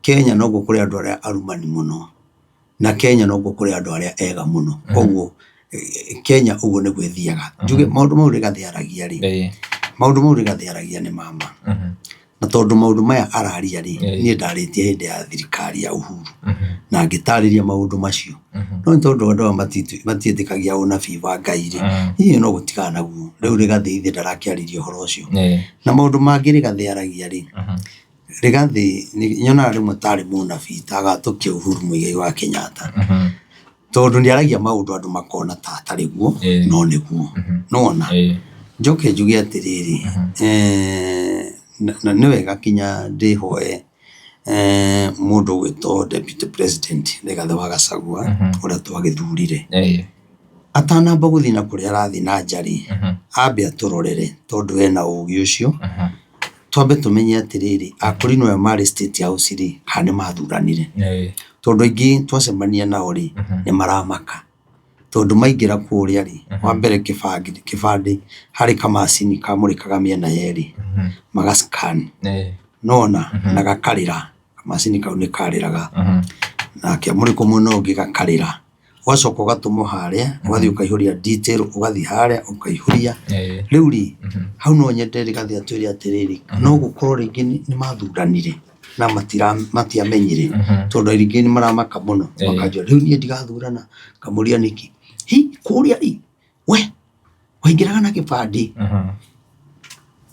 Kenya nokuo kũrĩ andũ arĩa arumani mũno. Na Kenya nokuo kũrĩ andũ arĩa ega mũno. Koguo Kenya ũguo nĩguo ĩthiaga. Njuge maũndũ mau Rigathĩ aragia rĩ, maũndũ mau Rigathĩ aragia nĩ ma ma. Na tondũ maũndũ maya araria rĩ, niĩ ndarĩtie hĩndĩ ya thirikari ya Uhuru na ngĩtarĩria maũndũ macio. No nĩ tondũ andũ aya matiĩtĩkagia ũnabii wa Ngai rĩ, niĩ no gũtigana naguo. Rĩu Rigathĩ ithe ndarakĩarĩria ũhoro ũcio. Na maũndũ mangĩ Rigathĩ aragia rĩ, Rigathĩ nyonaga rĩmwe tarĩ mũnabii ta agatũkia Uhuru Muigai wa Kenyatta. Tondũ nĩ aragia maũndũ andũ makona ta atarĩ guo, no nĩguo. Nĩwona? Njoke njuge atĩrĩrĩ, na nĩ wega kinya ndĩhoe mũndũ ũgwĩtwo deputy president Rigathĩ wa Gachagua ũrĩa twagĩthurire. Atanamba gũthiĩ na kũrĩa arathiĩ na nja rĩ, ambe atũrorere tondũ ena ũgĩ ũcio, twambe tũmenye atĩrĩrĩ, akũrinũ aya marĩ State House rĩ, kana nĩ mathuranire. Tondũ aingĩ twacemania nao rĩ, nĩ maramaka. Tondũ maingĩra kũrĩa rĩ, wa mbere kĩbandĩ harĩ kamacini kamũrĩkaga mĩena yerĩ, maga scan, nĩwona, na gakarĩra, kamacini kau nĩ karĩraga, na kĩamũrĩkwo mwena ũyũ ũngĩ gakarĩra. Ũgacoka ũgatũmwo harĩa, ũgathiĩ ũkaihũria detail, ũgathiĩ harĩa ũkaihũria. Rĩu rĩ, hau no nyende Rigathĩ atwĩre atĩrĩrĩ, no gũkorwo rĩngĩ nĩ mathuranire na matiamenyire, tondũ aingĩ nĩ maramaka mũno, makanjũria rĩu niĩ ndigathurana, ngamũria nĩkĩ, hi kũrĩa rĩ, we waingĩraga na kĩbandĩ,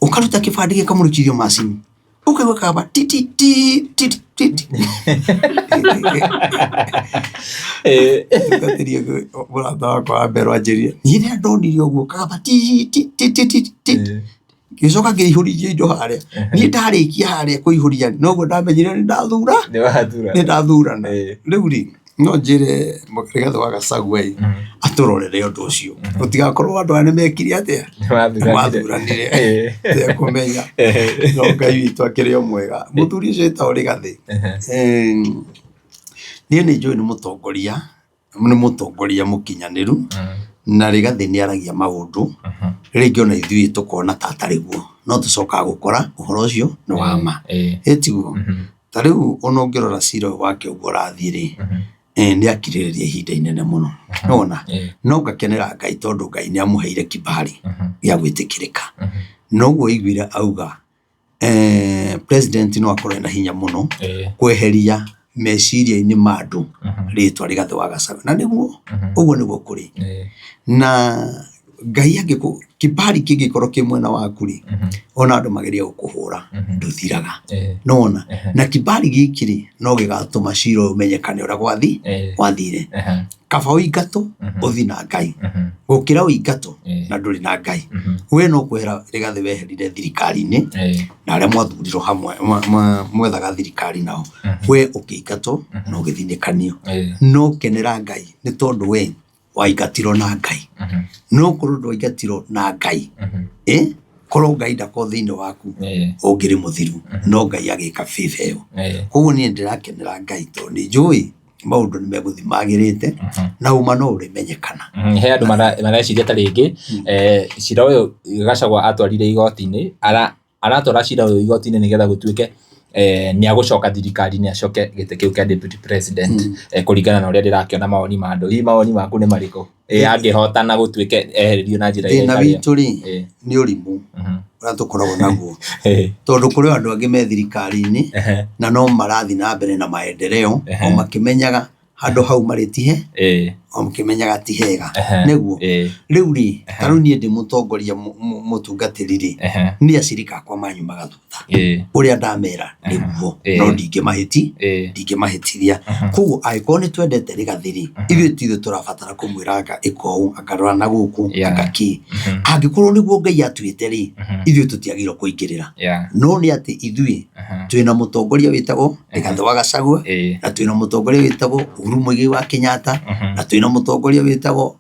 ũkaruta kĩbandĩ gĩkamũrĩkithio macini, ũkaigua kaba ti ti ti ti ti ti. Tungatĩri mũrata wakwa wa mbere wanjĩrire, niĩ rĩrĩa ndonire ũguo kagamba ti ti ti ti ti ti, ngĩcoka ngĩihũrithia indo harĩa, niĩ ndarĩkia harĩa kũihũria noguo ndamenyire nĩ ndathura, nĩ ndathurana. Rĩu rĩ, no njĩre Rigathĩ wa Gachagua ĩ, atũrorere ũndũ ũcio, gũtigakorwo andũ aya nĩ mekire atĩa, nĩ mathuranire tekũmenya, no Ngai witũ akĩrĩ o mwega. Mũthuri ũcio wĩtagwo Rigathĩ, niĩ nĩ njũĩ nĩ mũtongoria, nĩ mũtongoria mũkinyanĩru, na Rigathĩ nĩ aragia maũndũ, rĩngĩ ona ithuĩ tũkona ta atarĩ guo, no tũcokaga gũkora ũhoro ũcio nĩ wa ma. Ĩ tiguo? Ta rĩu ona ũngĩrora cira ũyũ wake ũguo ũrathiĩ rĩ, nĩ akirĩrĩria ihinda inene mũno, nĩwona? No ngakenera Ngai tondũ Ngai nĩ amũheire kibali gĩa gwĩtĩkĩrĩka. Noguo aiguire auga President no akorwo ena hinya mũno Ĩĩ. kweheria meciria-inĩ ma andũ Mhm. rĩtwa Rigathĩ wa Gachagua, na nĩguo Mhm. ũguo nĩguo kũrĩ. Ĩĩ. Na Ngai angĩkũ kibali kĩngĩkorwo kĩ mwena waku rĩ, Mhm. ona andũ mageria gũkũhũra Mhm. ndũthiraga. Ĩĩ. Nona Ehe. na kibali gĩkĩ rĩ, no gĩgatũma cira ũyũ ũmenyekane ũrĩa gwathi Ĩĩ. gwathire. Ehe. Kaba ũingatwo Mhm. ũthi na Ngai Mhm. gũkĩra ũingatwo Ĩĩ. na ndũrĩ na Ngai. Mhm. We no kwehera Rigathĩ weherire thirikari-inĩ Ĩĩ. na arĩa mwathurirwo hamwe mwethaga thirikari nao, Mhm. we ũkĩingatwo na ũgĩthinĩkanio. Ĩĩ. No kenera Ngai nĩ tondũ we waingatirwo na Ngai. Mhm. No korwo ndwaingatirwo na Ngai, Mhm. korwo Ngai ndakorwo thĩinĩ waku, Ĩĩ. ũngĩrĩ mũthiru, no Ngai agĩka favor ĩyo. Ĩĩ. Koguo niĩ ndĩrakenera Ngai tondũ nĩ njũĩ maũndũ nĩ megũthiĩ magĩrĩte na ũma no ũrĩmenyekana. He andũ mareciria ta rĩngĩ cira ũyũ Gachagua atwarire igoti-inĩ, aratwara cira ũyũ igoti-inĩ nĩgetha gũtuĩke nĩ agũcoka thirikari-inĩ acoke gĩtĩ kĩu kĩa deputy president, kũringana na ũrĩa ndĩrakĩona mawoni ma andũ. Hihi mawoni maku nĩ marĩkũ? Angĩhotana gũtuĩke ehererio na njĩra ĩrĩa Thĩna ĩtarĩ yo. witũ rĩ Ĩĩ. nĩ ũrimũ Mhm. ũrĩa tũkoragwo naguo, Ĩĩ. tondũ kũrĩ andũ angĩ me thirikari-inĩ Ehe. na no marathiĩ na mbere na maendeleo Ehe. o makĩmenyaga handũ hau marĩ ti he Ĩĩ. o makĩmenyaga ti hega. Ehe. Nĩguo Ĩĩ. rĩu rĩ, ta rĩu niĩ ndĩ mũtongoria mũtungatĩri rĩ, Ehe. niĩ acirika akwa manyumaga thutha, Ĩĩ. ũrĩa ndamera nĩguo, Ĩĩ. no Ĩĩ. ndingĩmahĩtithia. Koguo angĩkorwo nĩ twendete Rigathĩ rĩ, ithuĩ ti ithuĩ tũrabatara kũmwĩra anga ĩka ũũ, anga rora na gũkũ, Yeah. anga kĩ. Mhm. Angĩkorwo nĩguo Ngai atuĩte rĩ, Mhm. ithuĩ tũtiagĩrĩirwo kũingĩrĩra. Yeah. No nĩ atĩ ithuĩ Aha. twĩna mũtongoria wĩtagwo Rigathĩ wa Gachagua, Ĩĩ. na twĩna mũtongoria wĩtagwo Uhuru Muigai wa Kenyatta, Mhm. na twĩna mũtongoria wĩtagwo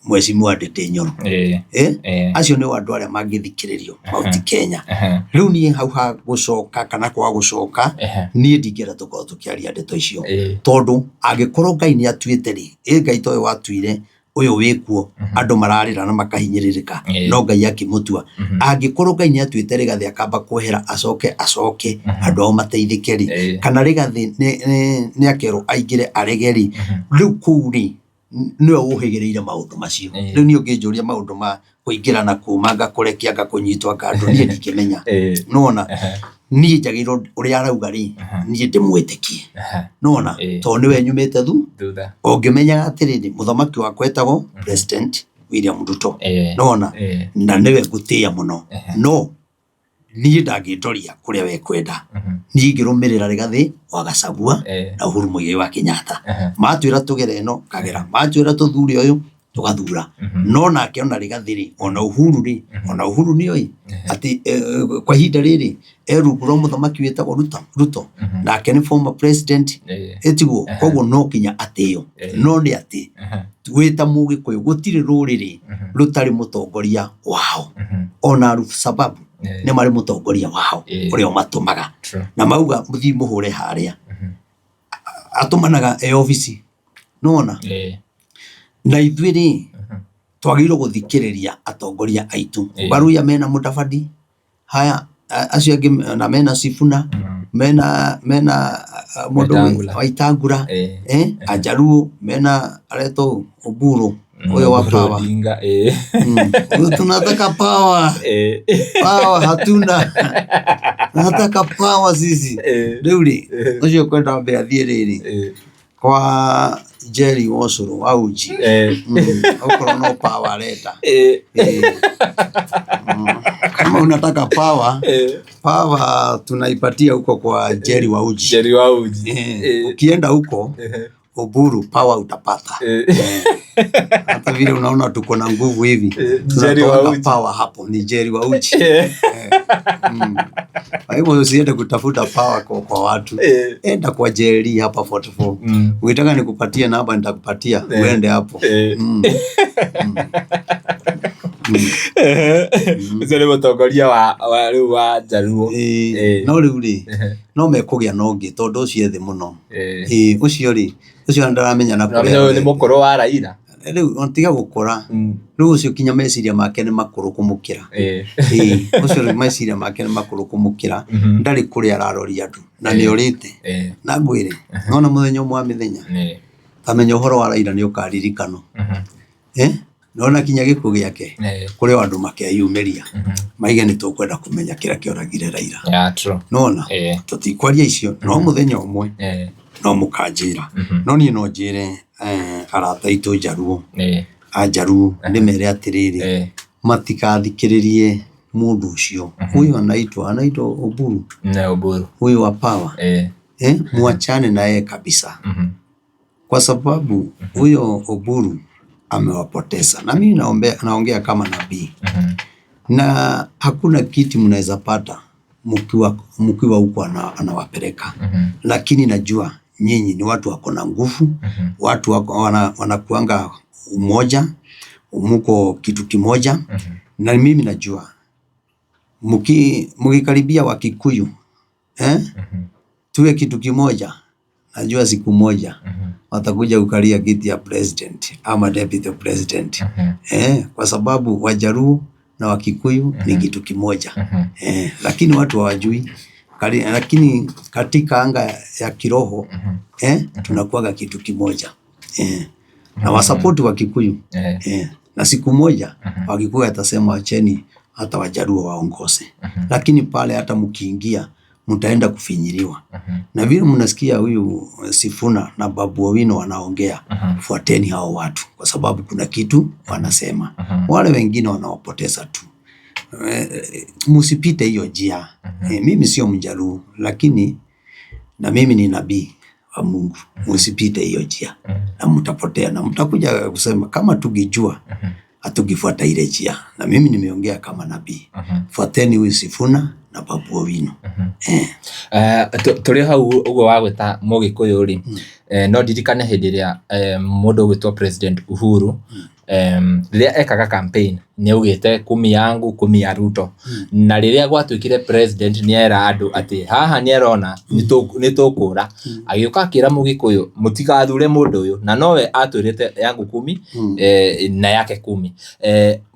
Mheshimiwa Ndindi Nyoro. Ĩĩ. Ĩĩ. Acio nĩo andũ arĩa mangĩthikĩrĩrio Mount Kenya. Ehe. Rĩu niĩ hau ha gũcoka kana kwaga gũcoka, Ehe. niĩ ndingĩenda tũkorwo tũkĩaria ndeto icio, Ĩĩ. tondũ angĩkorwo Ngai nĩ atuĩte rĩ, ĩ Ngai ta ũyũ watuire ũyũ wĩkuo, andũ mararĩra na makahinyĩrĩrĩka, Ĩĩ. no Ngai akĩmũtua. Mhm. Angĩkorwo Ngai nĩ atuĩte Rigathĩ akamba kwehera acoke acoke andũ ao mateithĩke rĩ, Ĩĩ. kana Rigathĩ nĩ akerwo aingĩre arege rĩ, rĩu kũu rĩ nĩwe ũhĩgĩrĩire maũndũ macio. Ĩĩ. Rĩu niĩ ũngĩnjũria maũndũ ma kũingĩra na kuma anga kũrekia anga kũnyitwo anga andũ, niĩ ndingĩmenya. Ĩĩ. Nĩwona Ehe. niĩ njagĩrĩirwo ũrĩa arauga rĩ, niĩ ndĩmwĩtĩkie. Ehe. Nĩwona Ĩĩ. tondũ nĩwe nyumĩte Thutha. ũngĩmenyaga atĩrĩrĩ, mũthamaki wakwa etagwo President William Ruto. Ĩĩ. Nĩwona Ĩĩ. na nĩwe ngũtĩĩa mũno, Ehe. no niĩ ndangĩndoria kũrĩa we kwenda. Mhm. Niĩ ingĩrũmĩrĩra Rigathĩ wa Gachagua Ĩĩ. na Uhuru Muigai wa Kenyatta. Ehe. Matwĩra tũgere ĩno kagera, matwĩra tũthure ũyũ tũgathura. Mhm. No nake ona Rigathĩ rĩ, ona Uhuru rĩ, ona Uhuru nĩoĩ atĩ kwa ihinda rĩrĩ e rungu rwa mũthamaki wĩtagwo Ruto, Mhm. nake nĩ former president, Ĩĩ. ĩtiguo. Koguo no nginya atĩo. Ĩĩ. No nĩ atĩ Ehe. wĩ ta Mũgĩkũyũ gũtirĩ rũrĩrĩ Mhm. rũtarĩ mũtongoria wao, Mhm. ona sababu Ĩĩ. nĩ marĩ mũtongoria wao Ĩĩ. ũrĩa ũmatũmaga, True. na mauga mũthiĩ mũhũre harĩa, Mhm. atũmanaga e obici. Nĩwona Ĩĩ. na ithuĩ rĩ Mhm. twagĩrĩirwo gũthikĩrĩria atongoria aitũ. Ĩĩ. Baruya mena Mudavadi, haya acio angĩ na mena Sifuna, Mhm. mena mũndũ Wetangula. Wetangula, Ĩĩ. Ajaruo mena aretwo Oburu ũyũ wa Oburu power. Odinga. Ĩĩ. Huyu tunataka power. Ĩĩ. Power hatuna. Tunataka power sisi. Ĩĩ. Rĩu rĩ, Ĩĩ. ũcio kwenda ambe athiĩ rĩrĩ Ĩĩ. kwa Jerry Wocũrũ wa uji. Ĩĩ. Okorwo no power arenda. Ĩĩ. Ĩĩ. Kama unataka power, Ĩĩ. power tunaipatia huko kwa Jerry wa uji. Jerry wa uji. Ĩĩ. Ukienda huko Ehe. Oburu power utapata. Ĩĩ. Hata vile unaona tuko na nguvu hivi, Jerry wa tunatoa uji. power hapo ni Jerry wa uji. Ĩĩ. Kwa hivyo usiende kutafuta power kwa watu, Ĩĩ. enda kwa Jerry hapa 44. Mm. Ukitaka nikupatie namba nitakupatia, Eh. uende hapo. Ĩĩ. Ũcio nĩ mũtongoria wa rĩu wa Jaluo. Ĩĩ. Ĩĩ. No rĩu rĩ, Ehe. no mekũgĩa na ũngĩ tondũ ũcio ethĩ mũno. Ĩĩ. Ĩĩ, ũcio rĩ, ũcio ona ndaramenya na Ũramenya ũyũ nĩ mũkũrũ wa Raila. Rĩu ona tiga gũkũra, rĩu ũcio kinya meciria make nĩ makũrũ kũmũkĩra. Ĩĩ. Ĩĩ, ũcio rĩu meciria make nĩ makũrũ kũmũkĩra, Mhm. ndarĩ kũrĩa araroria andũ na Ĩĩ. nĩ orĩte. Ĩĩ. Na ngwĩre, nona mũthenya ũmwe wa mĩthenya, Ĩĩ. tamenya ũhoro wa Raila nĩ ũkaririkanwo. Mhm. Nona kinya gĩkuũ gĩake kũrĩ o andũ makeyumĩria maige nĩ tũkwenda kũmenya kĩrĩa kĩoragire Raila. Yeah, true. Nona tũtikwaria icio no mũthenya ũmwe no mũkanjĩra. No niĩ no njĩre arata aitũ Njaruo, a Njaruo ndĩmere atĩrĩrĩ, matikathikĩrĩrie mũndũ ũcio huyu anaitwa Oburu. Ne Oburu. Huyu wa power. Muachane na yeye kabisa kwa sababu huyo Oburu amewapoteza, na mimi naongea kama nabii na hakuna kiti mnaweza pata mkiwa huko anawapeleka. Lakini najua nyinyi ni watu wako na nguvu, watu wako wanakuanga umoja, muko kitu kimoja. Na mimi najua mkikaribia Wakikuyu, tuwe kitu kimoja, najua siku moja watakuja kukalia kiti ya president ama deputy president. Kwa sababu Wajaluo na Wakikuyu ni kitu kimoja. Lakini watu hawajui. Lakini katika anga ya kiroho tunakuwaga kitu kimoja. Na wasapoti Wakikuyu. Na siku moja Wakikuyu atasema acheni hata Wajaluo waongoze. Lakini pale hata mkiingia mtaenda kufinyiliwa. Na vile mnasikia huyu Sifuna na Babu Owino wanaongea, fuateni hao watu kwa sababu kuna kitu wanasema. Wale wengine wanawapoteza tu. Msipite hiyo njia. Mimi sio Mjaluo, lakini na mimi ni nabii wa Mungu. Msipite hiyo njia na mtapotea na mtakuja kusema kama tungejua hatukifuata ile njia. Na mimi nimeongea kama nabii. Fuateni huyu Sifuna na Babu Owino. Tũrĩ hau ũguo wa gwĩta Mũgĩkũyũ rĩ, no ndirikane hĩndĩ ĩrĩa mũndũ ũgwĩtwo President Uhuru, rĩrĩa ekaga campaign nĩ augĩte kumi yangu kumi ya Ruto. Na rĩrĩa gwatuĩkire president nĩ era andũ atĩ haha nĩ arona nĩ tũkũra. Agĩũka akĩra Mũgĩkũyũ mũtigathure mũndũ ũyũ, na nowe atwĩrĩte yangu kumi na yake kumi.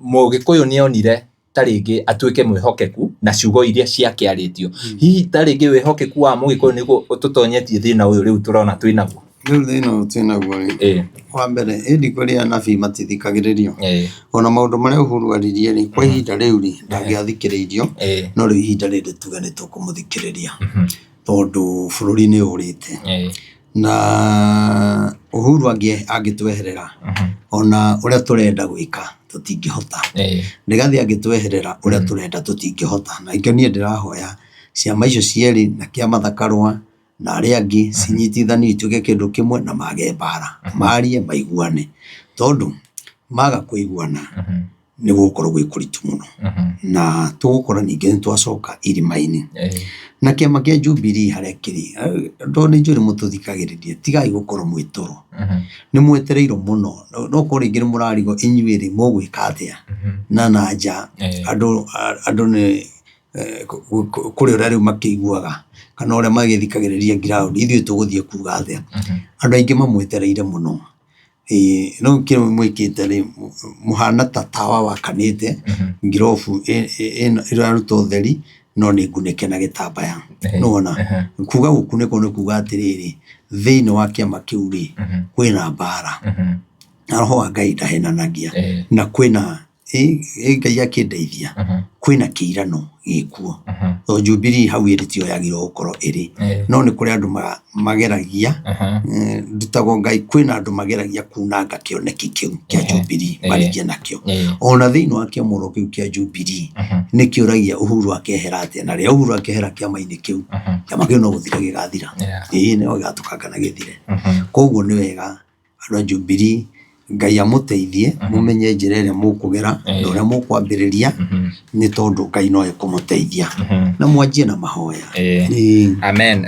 Mũgĩkũyũ nĩ onire ta rĩngĩ atuĩke mwĩhokeku na ciugo iria ciakĩarĩtio. Hihi ta rĩngĩ wĩhokeku wa Mũgĩkũyũ nĩguo ũtũtonyetie thĩna ũyũ rĩu tũrona twĩnaguo? Rĩu thĩna ũyũ twĩnaguo rĩ, wa mbere ĩndĩ kũrĩ anabii matithikagĩrĩrio. Ona maũndũ marĩa Uhuru aririe rĩ, kwa ihinda rĩu rĩ, ndangĩathikĩrĩirio, no rĩu ihinda rĩrĩ tuge nĩ tũkũmũthikĩrĩria tondũ bũrũri nĩ ũrĩte. Na Uhuru angĩtweherera ona ũrĩa tũrenda gwĩka tũtingĩhota. Rigathi angĩtweherera ũrĩa tũrenda tũtingĩhota. Na ikĩo niĩ ndĩrahoya ciama icio cierĩ na kĩa Martha Karua na arĩa angĩ cinyitithanio ituĩke kĩndũ kĩmwe na mage mbara, marie maiguane, tondũ maga kũiguana nĩ gũgũkorwo gwĩ kũritũ mũno na tũgũkora ningĩ nĩ twacoka irima-inĩ. Na kĩama kĩa Jubilee harĩa kĩrĩ, tondũ nĩ njũĩ nĩ mũtũthikagĩrĩria, tigai gũkorwo mwĩ toro. Nĩ mwetereirwo mũno, no korwo rĩngĩ nĩ mũrarigwo inyuĩ rĩ mũgwĩka atĩa na nja andũ nĩ kũrĩ ũrĩa rĩu makĩiguaga kana ũrĩa magĩthikagĩrĩria ground, ithuĩ tũgũthiĩ kuga atĩa. Andũ aingĩ mamwetereire mũno. Rĩu kĩrĩa mwĩkĩte rĩ, mũhana ta tawa wakanĩte, ngirobu ĩraruta ũtheri no nĩ ngunĩke na gĩtambaya. Nĩwona? Kuga gũkunĩkwo nĩ kuga atĩrĩrĩ, thĩinĩ wa kĩama kĩu rĩ, kwĩna mbara. Na roho wa Ngai ndahenanagia. Na kwĩna Ngai akĩndeithia, kwĩna kĩirano gĩkuo. Tondũ Jubilee hau ĩrĩ tiyo yagĩrĩirwo gũkorwo ĩrĩ. No nĩ kũrĩ andũ mageragia, ndutagwo Ngai, kwĩna andũ mageragia kunanga kĩoneki kĩu kĩa Jubilee marigie nakĩo. Ona thĩinĩ wa kĩama oro kĩu kĩa Jubilee nĩ kĩũragia Uhuru akehera atĩa, na rĩrĩa Uhuru akehera kĩama-inĩ kĩu, kĩama kĩu no gũthira gĩgathira. Ĩĩ no gĩgatũkanga na gĩthire. Koguo nĩ wega andũ a Jubilee Ngai amũteithie mũmenye njĩra ĩrĩa mũkũgera na ũrĩa mũkwambĩrĩria nĩ tondũ Ngai no ekũmũteithia na mwanjie na mahoya. Amen.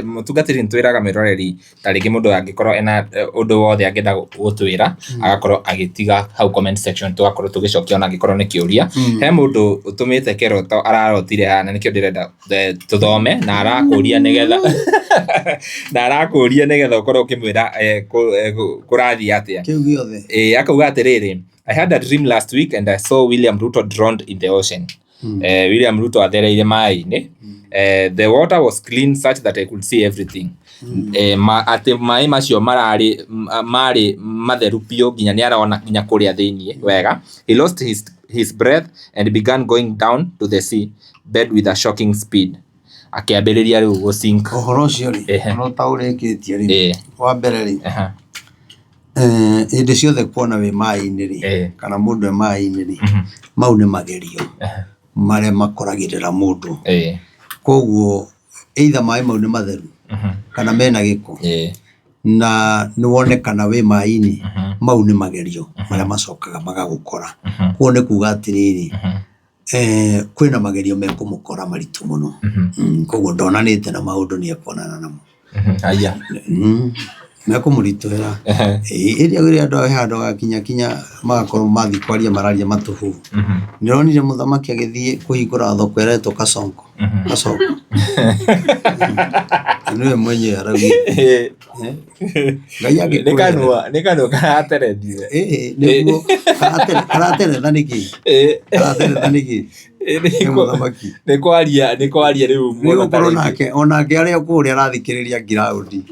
Mũtungatĩri nĩ twĩraga mwĩroreri ta rĩngĩ mũndũ angĩkorwo ena ũndũ wothe angĩenda gũtwĩra agakorwo agĩtiga hau comment section, tũgakorwo tũgĩcokia ona angĩkorwo nĩ kĩũria. He mũndũ ũtũmĩte kĩroto ararotire haha na nĩkĩo ndĩrenda tũthome na arakũria nĩgetha na arakũria nĩgetha ũkorwo ũkĩmwĩra kũrathiĩ atĩa. Kĩu gĩothe. Akauga atĩrĩrĩ, I had a dream last week and I saw William Ruto drowned in the ocean. William Ruto athereire maĩ-inĩ. The water was clean such that I could see everything. Atĩ maĩ macio mararĩ marĩ matheru biũ nginya nĩ arona nginya kũrĩa thĩiniĩ wega. He lost his breath and began going down to the sea bed with a shocking speed. Akĩambĩrĩria rĩu gũ sink. Ũhoro ũcio rĩ, ona ũtaũrĩkĩtie rĩ, wa mbere rĩ, hĩndĩ ciothe kuona wĩ maĩ-inĩ rĩ, kana mũndũ e maĩ-inĩ rĩ, mau nĩ magerio marĩa makoragĩrĩra mũndũ. Koguo either maĩ mau nĩ matheru kana mena gĩko na nĩ wonekana wĩ maĩ-inĩ, mau nĩ magerio marĩa macokaga magagũkora. Koguo nĩ kuga atĩrĩrĩ, kwĩna magerio mekũmũkora maritũ mũno. Koguo ndonanĩte na maũndũ nĩ ekuonana namo. Aya. Mekũmũritũhĩra. Ĩrĩa rĩrĩa andũ he handũ hagakinya kinya magakorwo mathiĩ kwaria mararia matũhũhũ. Ndĩronire mũthamaki agĩthiĩ kũhingũra thoko ĩretwo Kasongo. Kasongo. Na nĩwe mwenyewe araugire. Ngai Nĩ angĩkũhe. kanua, nĩ kanua karaterethire. Ĩĩ, nĩguo karateretha nĩkĩ? Karateretha nĩkĩ? Nĩ mũthamaki. Nĩ kwaria, nĩ kwaria rĩu Nĩ mũno gũkorwo tarĩngĩ. nake onake arĩa kũrĩa arathikĩrĩria ngiraũndi.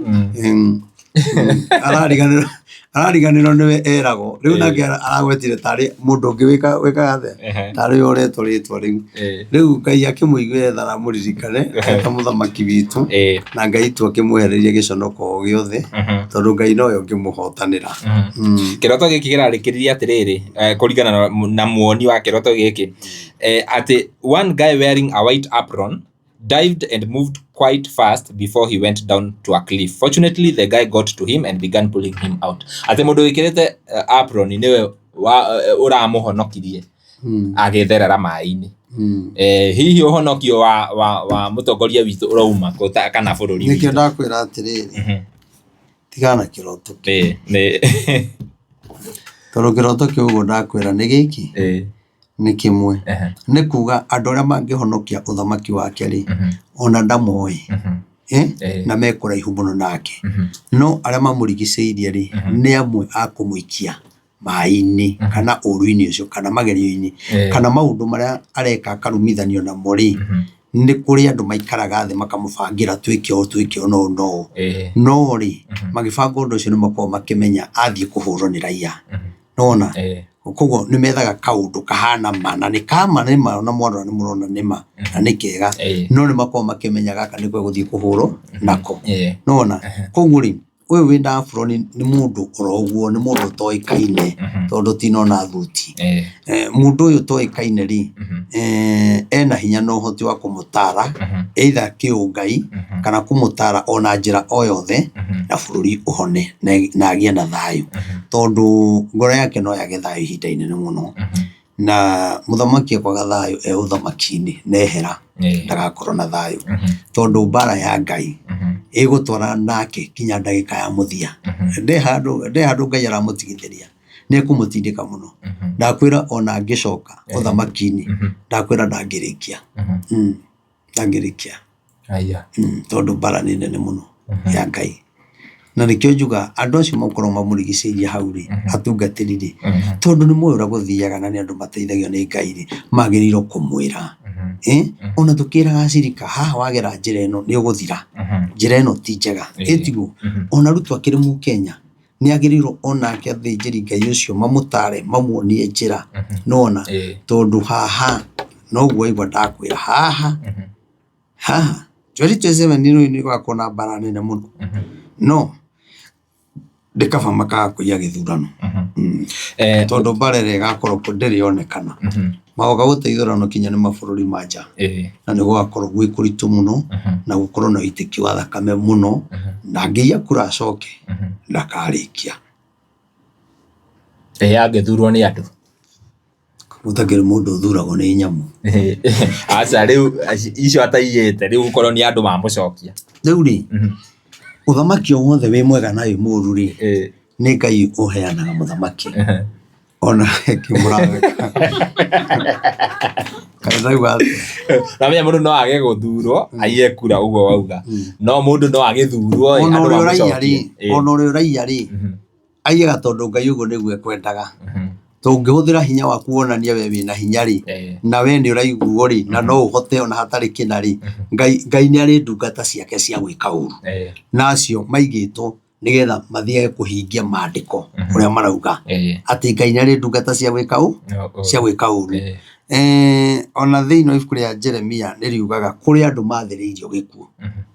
Arariganĩrwo arariganĩrwo nĩwe eragwo. Rĩu nake aragwetire tarĩ mũndũ ũngĩ wĩkaga atĩa? Tarĩ we ũretwo rĩtwa rĩu. Rĩu Ngai akĩmũiguĩre tha na amũririkane ta mũthamaki witũ na Ngai tu akĩmwehereria gĩconoko o gĩothe tondũ Ngai nowe ũngĩmũhotanĩra. Kĩroto gĩkĩ kĩrarĩkĩrĩria atĩrĩrĩ, kũringana na muoni wa kĩroto gĩkĩ, atĩ one guy wearing a white apron dived and moved quite fast before he went down to a cliff. Fortunately, the guy got to him and began pulling him out. Atĩ mũndũ wĩkĩrĩte apron nĩwe ũramũhonokirie agĩtherera maĩ-inĩ. Hihi ũhonokio wa mũtongoria witũ ũrauma kũ kana bũrũri Nĩkĩo witũ? ndakwĩra atĩrĩrĩ, tigana na kĩroto kĩu. Nĩ. Tondũ kĩroto kĩu ũguo ndakwĩra nĩ gĩkĩ, nĩ kĩmwe. Nĩ kuga andũ arĩa mangĩhonokia ũthamaki wake rĩ, ona ndamoĩ. Na me kũraihu mũno nake. No arĩa mamũrigicĩirie rĩ, nĩ amwe a kũmũikia maĩ-inĩ kana ũru-inĩ ũcio kana magerio-inĩ kana maũndũ marĩa areka akarumithanio namo rĩ, nĩ kũrĩ andũ maikaraga thĩ makamũbangĩra twĩke ũũ twĩke ũũ na ũũ na ũũ. No rĩ, magĩbanga ũndũ ũcio nĩ makoragwo makĩmenya athiĩ kũhũrwo nĩ raia. Nĩwona? Koguo nĩ methaga kaũndũ kahana ma na nĩ kama nĩ ma na mwarora nĩ mũrona nĩ ma na nĩ kega no nĩ makoragwo makĩmenya gaka nĩko egũthiĩ kũhũrwo nako. Nĩwona? Koguo rĩ, ũyũ wĩna apron nĩ mũndũ oro ũguo, nĩ mũndũ ũtoĩkaine tondũ tinona thuti. Mũndũ ũyũ ũtoĩkaine rĩ, ena hinya na ũhoti wa kũmũtara either kĩũngai kana kũmũtara ona njĩra o yothe na bũrũri ũhone na agĩe na thayũ. Tondũ ngoro yake no yage thayũ ihinda inene mũno. Na mũthamaki akwaga thayũ e ũthamaki-inĩ nehera ndagakorwo na thayũ. Tondũ mbara ya Ngai ĩgũtwarana nake nginya ndagĩka ya mũthia. Nde handũ Ngai aramũtigithĩria, nĩ ekũmũtindĩka mũno. Ndakwĩra ona angĩcoka ũthamaki-inĩ, ndakwĩra ndangĩrĩkia. Ndangĩrĩkia. Tondũ mbara nĩ nene mũno ya Ngai. Na nĩkĩo njugaga andũ acio makoragwo mamũrigicĩirie hau rĩ, atungatĩri rĩ, tondũ nĩ moĩ ũrĩa gũthiaga na nĩ andũ mateithagio nĩ Ngai rĩ, magĩrĩirwo kũmwĩra. Ona tũkĩraga acirika haha wagera njĩra ĩno nĩ ũgũthira, njĩra ĩno ti njega. Ĩ tiguo? Ona Ruto akĩrĩ mũkenya nĩ agĩrĩirwo onake athĩnjĩri Ngai ũcio mamũtare mamuonie njĩra. Nĩwona? Tondũ haha noguo waigua ndakwĩra haha, haha 2027 rĩu nĩ gũgakorwo na mbara nene mũno. No nĩ kaba makaga kũiya gĩthurano. Tondũ mbara ĩrĩa ĩgakorwo kuo ndĩrĩ yonekana. Magoka gũteithũrano kinya nĩ mabũrũri ma nja. Na nĩ gũgakorwo gwĩ kũritũ mũno na gũkorwo na ũitĩki wa thakame mũno. Na angĩiya kura acoke ndakarĩkia. Ĩ angĩthurwo nĩ andũ? Gũtakĩrĩ mũndũ ũthuragwo nĩ nyamũ. Aca rĩu icio ataiyĩte rĩu gũkorwo nĩ andũ mamũcokia. Rĩu rĩ, ũthamaki o wothe wĩ mwega na wĩ mũru rĩ, nĩ Ngai ũheanaga mũthamaki. Ona kĩmũratheka. Kaĩ ndauga atĩa? Namenya mũndũ no age gũthurwo aiye kura ũguo wauga. No mũndũ no agĩthurwo ĩ, Ona andũ ũrĩa ũraiya rĩ, mamũcokie. ona ũrĩa ũraiya rĩ, aiyaga tondũ Ngai ũguo nĩguo ekwendaga. Tũngĩhũthĩra hinya waku wonanie we wĩna hinya rĩ, na we nĩ ũraiguo rĩ, na no ũhote ona hatarĩ kĩna rĩ, Ngai Ngai nĩ arĩ ndungata ciake cia gwĩka ũru. Na acio maigĩtwo nĩgetha mathiage kũhingia mandĩko ũrĩa marauga. Atĩ Ngai nĩ arĩ ndungata cia gwĩka ũ cia gwĩka ũru. Ona thĩinĩ wa ibuku rĩa Jeremia nĩ riugaga kũrĩ andũ mathĩrĩirio gĩkuũ.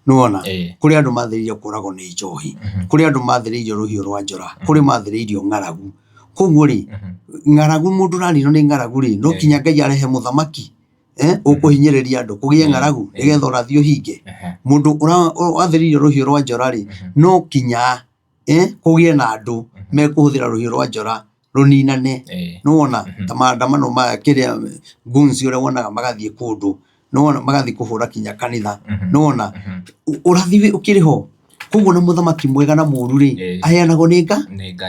Nĩwona? Kũrĩ andũ mathĩrĩirio kũragwo nĩ njohi. Kũrĩ andũ mathĩrĩirio rũhiũ rwa njora. Kũrĩ mathĩrĩirio ng'aragu. Koguo rĩ, ng'aragu mũndũ ũraninwo nĩ ng'aragu rĩ, no nginya Ngai arehe mũthamaki ũkũhinyĩrĩria andũ kũgĩe ng'aragu nĩgetha ũrathi ũhinge. Mũndũ wathĩrĩirio rũhiũ rwa njora rĩ, no nginya kũgĩe na andũ mekũhũthĩra rũhiũ rwa njora rũninane. Nĩwona? Ta maandamano maya kĩrĩa goons ũrĩa wonaga magathiĩ kũndũ, nĩwona magathiĩ kũhũra kinya kanitha, nĩwona? Ũrathi ũkĩrĩ ho. Koguo na mũthamaki mwega na mũru rĩ, aheanagwo nĩ Nga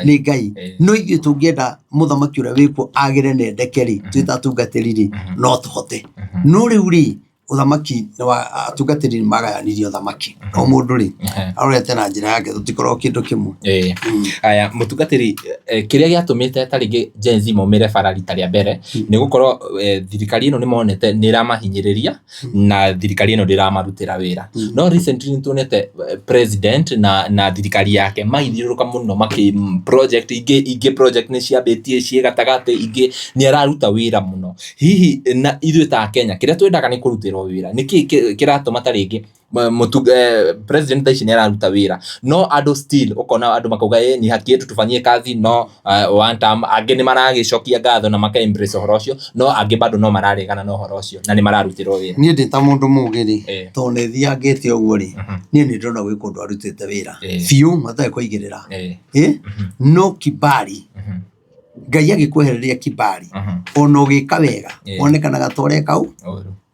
nĩ Ngai. No ithuĩ tũngĩenda mũthamaki ũrĩa wĩkuo agĩre na endeke rĩ, twĩ ta atungatĩri rĩ, no tũhote. No rĩu rĩ, ũthamaki nĩ wa atungatĩri nĩ magayanirie ũthamaki. O mũndũ rĩ, arorete na njĩra yake, tũtikoragwo kĩndũ kĩmwe. Aya, mũtungatĩri, kĩrĩa gĩatũmĩte ta rĩngĩ Gen Z maumĩre bara rita rĩa mbere, nĩ gũkorwo thirikari ĩno nĩ monete nĩ ĩramahinyĩrĩria, na thirikari ĩno ndĩramarutĩra wĩra. No recently nĩ tuonete president na thirikari yake magĩthiũrũrũka mũno makĩ project ingĩ, ingĩ project nĩ ciambĩtie ciĩ gatagatĩ, ingĩ nĩ araruta wĩra mũno. Hihi na ithuĩ ta Akenya kĩrĩa twendaga nĩ kũrutĩrwo wĩra, nĩkĩ kĩratũma ta rĩngĩ president thaa ici nĩ araruta wĩra no andũ still ũkona andũ makauga ĩ ni haki yetu tufanyie kazi no one term, angĩ nĩ maragĩcokia ngatho na maka embrace ũhoro ũcio no angĩ bado no mararegana na ũhoro ũcio na nĩ mararutĩrwo wĩra. Niĩ ndĩ ta mũndũ mũgĩ rĩ, tondũ nĩ thiangĩte ũguo rĩ, niĩ nĩ ndĩrona gwĩ kũndũ arutĩte wĩra biũ matarĩ kũigĩrĩra. No kibali, Ngai agĩkwehereria kibali, ona ũgĩka wega, wonekanaga ta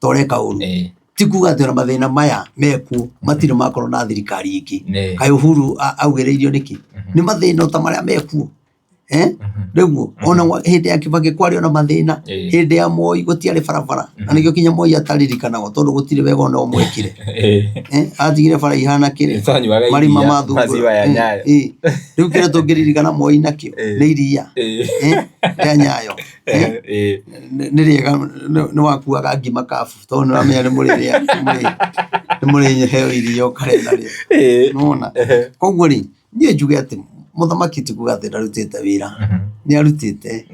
ũreka ũru. Ti kuga atĩ ona mathĩna maya mekuo matirĩ makorwo na thirikari ĩngĩ. Kaĩ Uhuru augĩrĩirio nĩkĩ? Nĩ mathĩna o ta marĩa mekuo. Rĩu ona hĩndĩ ya Kibaki kwarĩ ona mathĩna, hĩndĩ ya Moi gũtiarĩ barabara, na nĩkĩo kinya Moi ataririkanagwo tondũ gũtirĩ wega ona ũmwe ekire. Atigire bara ihana kĩrĩa, marima ma thungura. Rĩu kĩrĩa tũngĩririkana Moi nakĩo nĩ iria rĩa Nyayo. Nĩ rĩega nĩ wakuaga ngima kabu tondũ nĩ ũramenya nĩ mũrĩrĩa nĩ mũrĩheo iria ũkarĩa narĩo. Nĩwona? Koguo rĩ, niĩ njuge atĩ mũthamaki ti kuga atĩ ndarutĩte wĩra, nĩ arutĩte.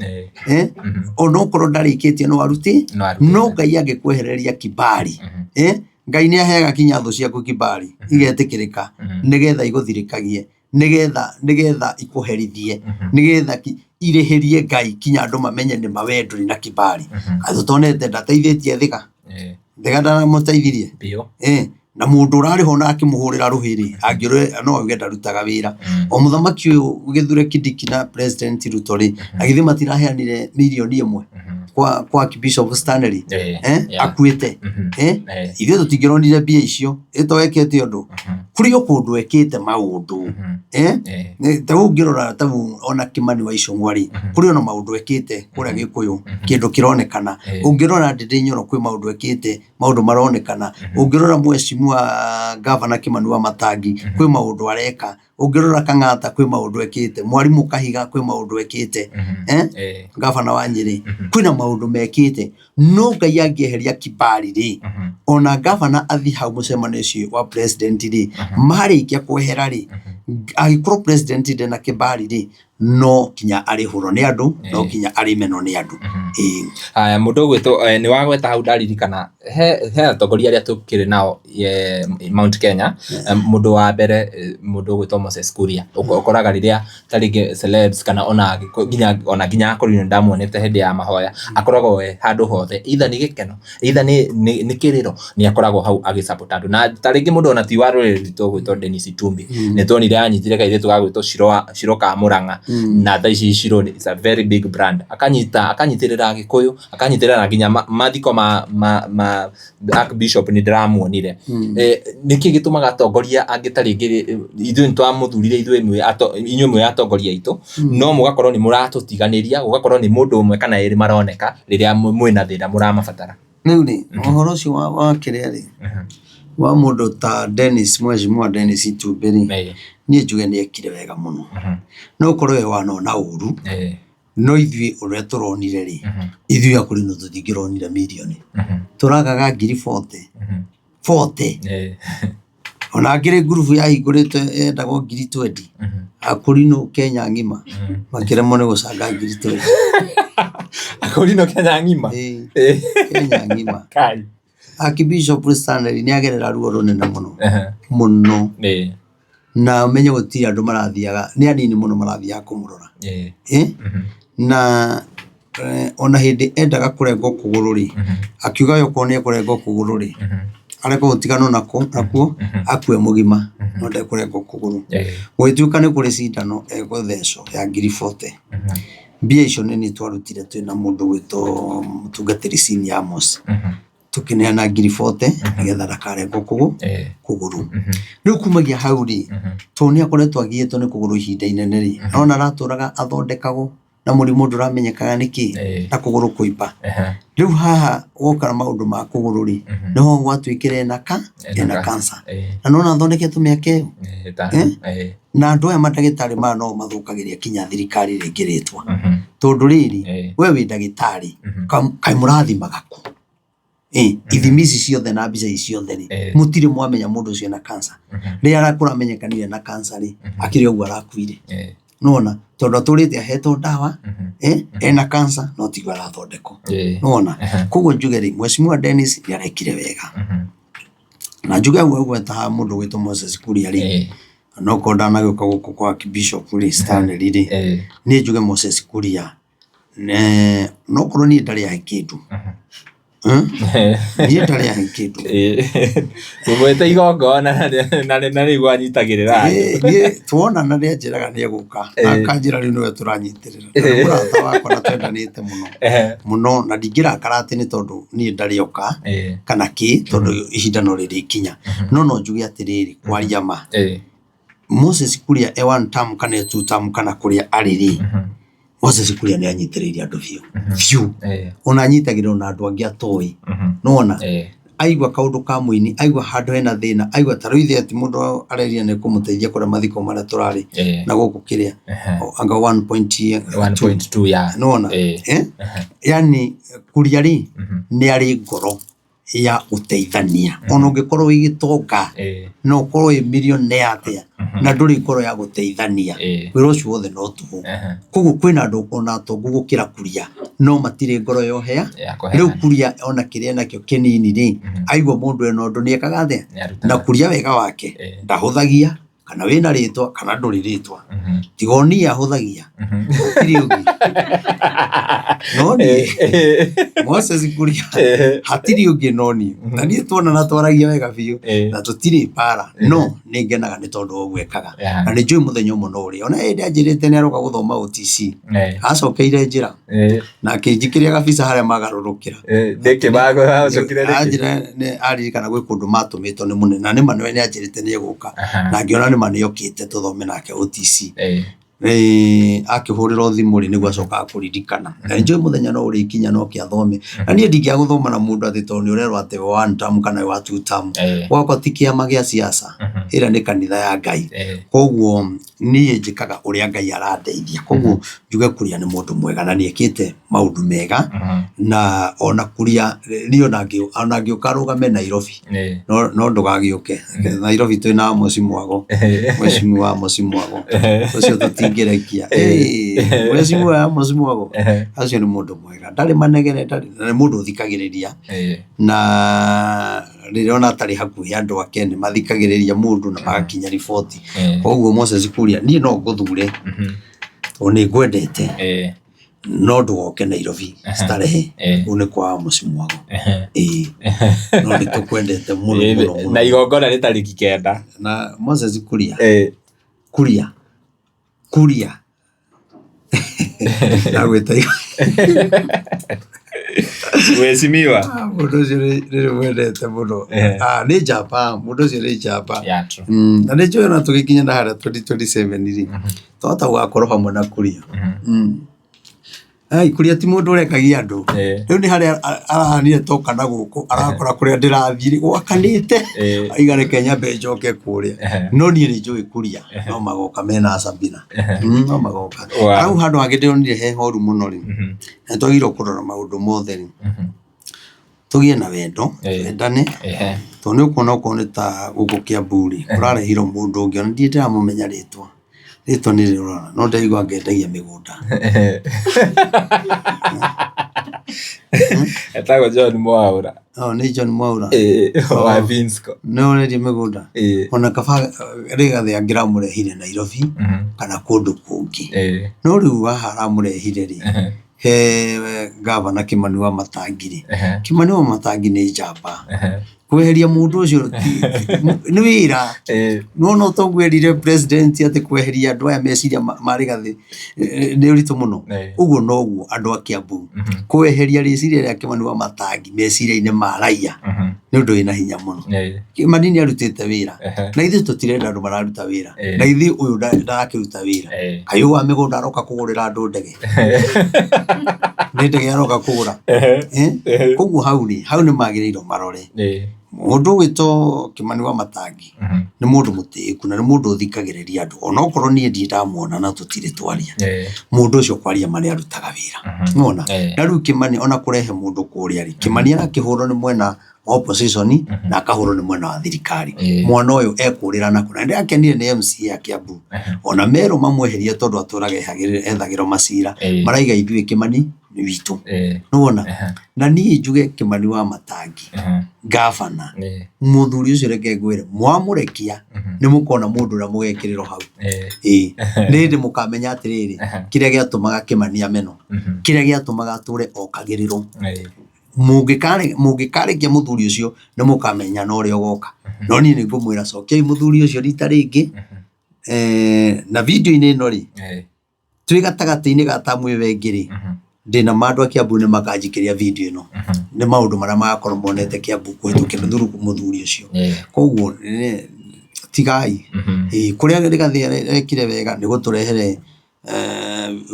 Onokorwo ndarĩkĩtie no arutĩte, no Ngai angĩkwehereria kibali, Ngai nĩ aheaga kinya thũ ciaku kibali igetĩkĩrĩka nĩgetha igũthirĩkagie, nĩgetha nĩgetha ikũherithie, nĩgetha irĩhĩrie Ngai kinya andũ mamenye nĩma we ndũrĩ na kibali. Kaĩ tũtonete ndateithĩtie Thĩga? Thĩga ndaramũteithirie? Na mũndũ ũrarĩ ho na akĩmũhũrĩra rũhĩ rĩ, angĩũrĩre no auge ndarutaga wĩra. O mũthamaki ũyũ Gĩthure Kindiki na President Ruto rĩ, na githĩ matiraheanire mirioni ĩmwe kwa Archbishop Stanley akuĩte. Ithuĩ tũtingĩronire mbia icio, ĩ to ekĩte ũndũ. Kũrĩ o kũndũ ekĩte maũndũ. Ta rĩu ũngĩrora ta rĩu ona Kĩmani wa Icũng'wa rĩ, kũrĩ ona maũndũ ekĩte kũrĩa Gĩkũyũ, kĩndũ kĩronekana. Ũngĩrora Ndĩndĩ Nyoro kwĩ maũndũ ekĩte, maũndũ maronekana. Ũngĩrora Mheshimiwa Gavana Kĩmani wa Matangi, kwĩ maũndũ areka. Ũngĩrora Kang'ata kwĩ maũndũ ekĩte. Mwarimũ Kahiga kwĩ maũndũ ekĩte. Gavana wa Nyĩrĩ, kwĩna maũndũ mekĩte. No Ngai angĩeheria kibali rĩ, ona gavana athiĩ hau mũcemanio ũcio wa president rĩ, marĩkia kwehera rĩ, angĩkorwo president ndena kibali rĩ, no kinya arĩhũrwo nĩ andũ, no kinya arĩmenwo nĩ andũ. Ĩĩ. Haya, mũndũ ũgwĩtwo nĩ wagweta hau ndaririkana he atongoria arĩa tũkĩrĩ nao Mount Kenya, mũndũ wa mbere mũndũ ũgwĩtwo Moses Kuria, ũkoraga rĩrĩa ta rĩngĩ celebs kana ona nginya ona nginya akorwo nĩ ndamuonete hĩndĩ ya mahoya, akoragwo we handũ hothe either nĩ gĩkeno either nĩ kĩrĩro nĩ akoragwo hau agĩ support andũ. Na ta rĩngĩ mũndũ ona ti wa rũrĩrĩ rwitũ ũgwĩtwo Dennis Itumbi, nĩ tuonire anyitire kairĩtu gagwĩtwo Shiro ka Mũrang'a, na thaa ici Shiro is a very big brand, akanyita akanyitĩrĩra Agĩkũyũ, akanyitĩrĩra na nginya mathiko ma Archbishop nĩ ndĩramuonire. Nĩkĩ gĩtũmaga atongoria angĩ ta rĩngĩ ithuĩ nĩ twamũthurire ithuĩ inyuĩ mwĩ atongoria aitũ, no mũgakorwo nĩ mũratũtiganĩria, gũgakorwo nĩ mũndũ ũmwe kana erĩ maroneka rĩrĩa mwĩna thĩna mũramabatara. Rĩu rĩ, ũhoro ũcio wa kĩrĩa rĩ, wa mũndũ ta Dennis, Mheshimiwa Dennis Itumbĩ rĩ, niĩ njuge nĩ ekire wega mũno. No ũkorwo we wanona ũru, No ithuĩ ũrĩa tũronire rĩ, ithuĩ akũrinũ tũtingĩronire mirioni, tũragaga ngiri 40 40. Ona ngĩrĩ ngurubu yahingũrĩtwo yendagwo ngiri 20, akũrinũ Kenya ng'ima makĩremwo nĩ gũcanga ngiri 20. Akũrinũ Kenya ng'ima? Ĩĩ, Kenya ng'ima. Kai. Archbishop Stanley nĩ agerera ruo rũnene mũno mũno, na ũmenye gũtirĩ andũ marathiaga, nĩ anini mũno marathiaga kũmũrora. Eh? Na ona hĩndĩ endaga kũrengwo kũgũrũ rĩ, akiuga we okorwo nĩ ekũrengwo kũgũrũ rĩ, areke gũtiganwo nakuo, akue mũgima, no ndekũrengwo kũgũrũ. Gũgĩtuĩka nĩ kũrĩ cindano egũthecwo ya ngiri 40. Mbia icio nĩ niĩ twarutire twĩna mũndũ ũgwĩtwo mũtungatĩri Senior Amos. Tũkĩneana ngiri 40 nĩgetha ndakarengwo kũgũrũ. Rĩu kumagia hau rĩ, tondũ nĩ akoretwo agiĩtwo nĩ kũgũrũ ihinda inene rĩ, nona aratũraga athondekagwo na mũrimũ ndũramenyekaga nĩkĩ, na kũgũrũ kũimba. Rĩu haha woka maũndũ ma kũgũrũ rĩ, nĩho gwatuĩkire ena cancer. Na nona athondeketwo mĩaka ĩyo. Eh? Na andũ aya mandagĩtarĩ maya no mathũkagĩria kinya thirikari rĩngĩ rĩtwa. Tondũ rĩrĩ, we wĩ ndagĩtarĩ, kaĩ mũrathimaga kũ? Ithimi ici ciothe na mbica ici ciothe rĩ, mũtirĩ mwamenya mũndũ ũcio ena cancer. Rĩrĩa kũramenyekanire na cancer rĩ, akĩrĩ ũguo arakuire. Nĩwona? Tondũ atũrĩte ahetwo ndawa, ena cancer no tiguo arathondekwo. Nĩwona? Koguo njuge rĩ, Mheshimiwa Dennis nĩ arekire wega. Na njuge hau agweta haha mũndũ ũgwĩtwo Moses Kuria rĩ, no korwo ndanagĩũka gũkũ kwa Bishop rĩ, Stanley rĩ, niĩ njuge Moses Kuria, no korwo niĩ ndarĩ ahe kĩndũ, Niĩ ndarĩ ahe kĩndũ. Mũmwĩte igongona na rĩu anyitagĩrĩra andũ. Niĩ tuonana nĩ anjĩraga nĩ egũka, na akanjĩra rĩu nĩwe tũranyitĩrĩra. Na nĩ mũrata wakwa na twendanĩte mũno mũno, na ndingĩrakara atĩ nĩ tondũ niĩ ndarĩ oka kana kĩ, tondũ ihinda no rĩrĩkinya. No no njuge atĩrĩrĩ, kwaria ma, Moses Kuria e one term kana e two term kana kũrĩa arĩ rĩ, Moses Kuria nĩ anyitĩrĩire andũ biũ biũ, ona anyitagĩrĩra ona andũ angĩ atoĩ. Nĩwona? Aigua kaũndũ ka mũini, aigua handũ hena thĩna, aigua ta rĩu ithe ti mũndũ areria nĩ kũmũteithia kũrĩa mathiko marĩa tũrarĩ na gũkũ kĩrĩa anga 1.2. 1.2 ya. Nĩwona? Yani Kuria rĩ, nĩ arĩ ngoro ya gũteithania. Ona ũngĩkorwo wĩ gĩtonga, no ũkorwo wĩ millionaire atĩa, na ndũrĩ ngoro ya gũteithania, wĩra ũcio wothe no tũhũ. Koguo kwĩna andũ ona atongu gũkĩra Kuria, no matirĩ ngoro ya ũhea. Rĩu Kuria ona kĩrĩa enakĩo kĩnini rĩ, aigua mũndũ ena ũndũ nĩ ekaga atĩa? Na Kuria wega wake, ndahũthagia, kana wĩna rĩtwa kana ndũrĩ rĩtwa, tiga o niĩ ahũthagia, hatirĩ ũngĩ. No niĩ Moses Kuria, hatirĩ ũngĩ no niĩ. Na niĩ tuonana twaragia wega biũ, na tũtirĩ mbara, no nĩ ngenaga nĩ tondũ wa ũguo ekaga. Na nĩ njũĩ mũthenya ũmwe no ũrĩa. Ona hĩndĩ anjĩrĩte nĩ aroka gũthoma OTC, acokeire njĩra na akĩnjikĩria gabica harĩa magarũrũkĩra. Nĩkĩ magũcokire nĩkĩ? Anjĩra nĩ aririkana gwĩ kũndũ matũmĩtwo nĩ mũnene, na nĩma nĩ anjĩrĩte nĩ egũka, na ngĩona nĩma nĩ okĩte tũthome nake OTC. Akĩhũrĩrwo thimũ rĩ, nĩguo acokaga kũririkana. Na nĩ njũĩ mũthenya no ũrĩkinya na oke athome. Na niĩ ndingĩaga gũthoma na mũndũ atĩ tondũ nĩ ũrerwo atĩ wĩ one term kana wĩ wa two term. Gwakwa ti kĩama gĩa siasa, ĩrĩa nĩ kanitha ya Ngai. Koguo niĩ njĩkaga ũrĩa Ngai arandeithia. Koguo njuge Kuria nĩ mũndũ mwega na nĩ ekĩte maũndũ mega, na ona Kuria niĩ ona angĩũka arũgame Nairobi, no ndũgagĩũke. Nairobi twĩna Amos Mwago, Mheshimiwa Amos Mwago, ũcio tũtingĩrekia. Mheshimiwa Amos Mwago, acio nĩ mũndũ mwega, ndarĩ manegene, ndarĩ, na nĩ mũndũ ũthikagĩrĩria, na rĩrĩa ona atarĩ hakuhĩ andũ ake nĩ mathikagĩrĩria mũndũ na magakinya riboti. Koguo Moses Kuria, niĩ no ngũthure, tondũ nĩ ngwendete, no ndũgoke Nairobi starehe, kũu nĩ kwa Amos Mwago. Ĩĩ, no nĩ tũkwendete mũno mũno mũno. Na igongona nĩ tarĩki 9. Na Moses Kuria, Kuria, Kuria. Ndagwĩta Mheshimiwa. Mũndũ ũcio nĩ mwendete mũno. Nĩ njamba, mũndũ ũcio nĩ njamba. Yeah, true. Na nĩ njũĩ ona tũgĩkinya na harĩa 2027 rĩ, twahota gũgakorwo hamwe na Kuria. Ai, kũrĩa ti mũndũ ũrekagia andũ. Rĩu nĩ harĩa arahanire toka na gũkũ arakora kũrĩa ndĩrathiĩ gwakanĩte, aiga reke nyambe njoke kũrĩa. No niĩ nĩ njũĩ kũrĩa no magoka mena Sabina. No magoka. Hau handũ hangĩ ndĩronire he horu mũno rĩ, na twagĩrĩirwo kũrora maũndũ mothe rĩ, tũgĩe na wendo, twendane, tondũ nĩ ũkuona okorwo nĩ ta gũkũ Kiambu rĩ, kũrarehirwo mũndũ ũngĩ ona ndirĩ ndĩramũmenya rĩtwa. Rĩtwa nĩ rĩrora no ndĩraigua ngendagia mĩgũnda. Etagwo John Mwaũra. Oh, nĩ John Mwaũra. Ĩĩ, wa Vinsco. Nĩ ũrendia mĩgũnda? Ĩĩ. Ona kaba Rigathĩ angĩramũrehire Nairobi kana kũndũ kũngĩ. No rĩu haha aramũrehire rĩ, he ngavana Kĩmani wa Matangi rĩ, Kĩmani wa Matangi nĩ njamba. Kweheria mũndũ ũcio nĩ wĩra. Nĩwona ũtongu erire president atĩ kweheria andũ aya meciria ma Rigathĩ nĩ ũritũ mũno. Ũguo noguo andũ a Kiambu kweheria rĩciria rĩa Kĩmani wa Matangi meciria-inĩ ma raia nĩ ũndũ wĩna hinya mũno. Kĩmani nĩ arutĩte wĩra na ithuĩ tũtirenda andũ mararuta wĩra na ithuĩ ũyũ ndarakĩruta wĩra. Kaĩ ũyũ wa mĩgũnda aroka kũgũrĩra andũ ndege? Nĩ ndege aroka kũgũra? Koguo hau rĩ, hau nĩ magĩrĩirwo marore. Mũndũ ũgwĩtwo Kĩmani wa Matangi nĩ mũndũ mũtĩĩku na nĩ mũndũ ũthikagĩrĩria andũ onokorwo niĩ ndirĩ ndamuona na tũtirĩ twaria. Mũndũ ũcio kwaria ma nĩ arutaga wĩra. Nĩwona? Na rĩu Kĩmani ona kũrehe mũndũ kũrĩa rĩ, Kĩmani arakĩhũrwo nĩ mwena wa opposition na akahũrwo nĩ mwena wa thirikari. Mwana ũyũ ekũrĩra nakũ? Na nĩndĩrakenire nĩ MCA a Kiambu ona merwo mamweherie tondũ atũraga ethagĩrwo macira, maraiga ithuĩ Kĩmani nĩ witũ. Nĩwona? Na niĩ njuge Kĩmani wa Matangi, ngabana, mũthuri ũcio reke ngwĩre, mwamũrekia nĩ mũkona mũndũ ũrĩa mũgekĩrĩrwo hau. Ĩĩ. Nĩ hĩndĩ mũkamenya atĩrĩrĩ, kĩrĩa gĩatũmaga Kĩmani amenwo, kĩrĩa gĩatũmaga atũre okagĩrĩrwo. Mũngĩkarekia mũthuri ũcio nĩ mũkamenya na ũrĩa ũgoka. No niĩ nĩ ngũmwĩra cokiai mũthuri ũcio rita rĩngĩ. Na video-inĩ ĩno rĩ, twĩ gatagatĩ-inĩ ga tamu ĩyo ĩngĩ rĩ, ndĩna ma andũ a Kiambu nĩ makanjikĩria video ĩno. Nĩ maũndũ marĩa magakorwo monete Kiambu kũhĩtũkĩra through mũthuri ũcio. Koguo tigai. Kũrĩa Rigathĩ arekire wega nĩ gũtũrehere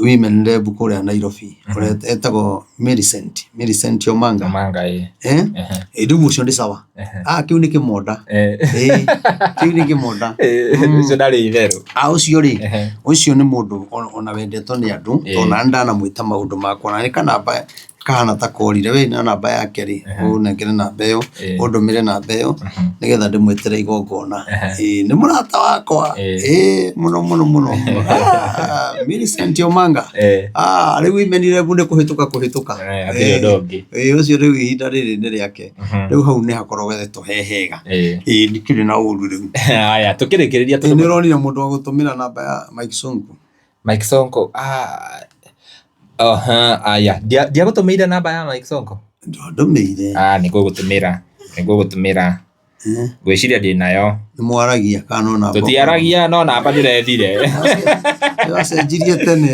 women rep kũrĩa Nairobi ũrĩa etagwo Millicent, Millicent Omanga. Omanga, ĩĩ. Eh? Rĩu ũcio nĩ sawa. Ah, kĩu nĩ kĩmonda. Ĩĩ, kĩu nĩ kĩmonda. Ũcio ndarĩ itherũ. Ah, ũcio rĩ, ũcio nĩ mũndũ ona wendetwo nĩ andũ, tondũ nani ndanamwĩta maũndũ makwa, na nĩ kanamba kahana ta korire, we na namba yake rĩ, ũnengere namba ĩyo, ũndũmĩre namba ĩyo, nĩgetha ndĩmwĩtĩre igongona. Ĩĩ, nĩ mũrata wakwa, ĩĩ, mũno mũno mũno. Ah, Millicent Omanga. Ah, rĩu women rep nĩ kũhĩtũka kũhĩtũka. Hatirĩ ũndũ ũngĩ. Ĩĩ, ũcio rĩu ihinda rĩrĩ nĩ rĩake. Rĩu hau nĩ hakorogetwo he hega. Ĩĩ, ndikĩrĩ na ũru rĩu. Haya, tũkĩrĩkĩrĩria Ĩĩ, nĩ ũronire mũndũ wa gũtũmĩra namba ya Mike Sonko? Mike Sonko, ah, oha, aya, ndiagũtũmĩire namba ya Mike Sonko? Ndwandũmĩire. Ah, nĩ ngũgũtũmĩra, nĩ ngũgũtũmĩra. Ngwĩciria ndĩ nayo. Nĩ mwaragia kana no namba? Tũtiaragia no namba ndĩrethire. Wacenjirie tene.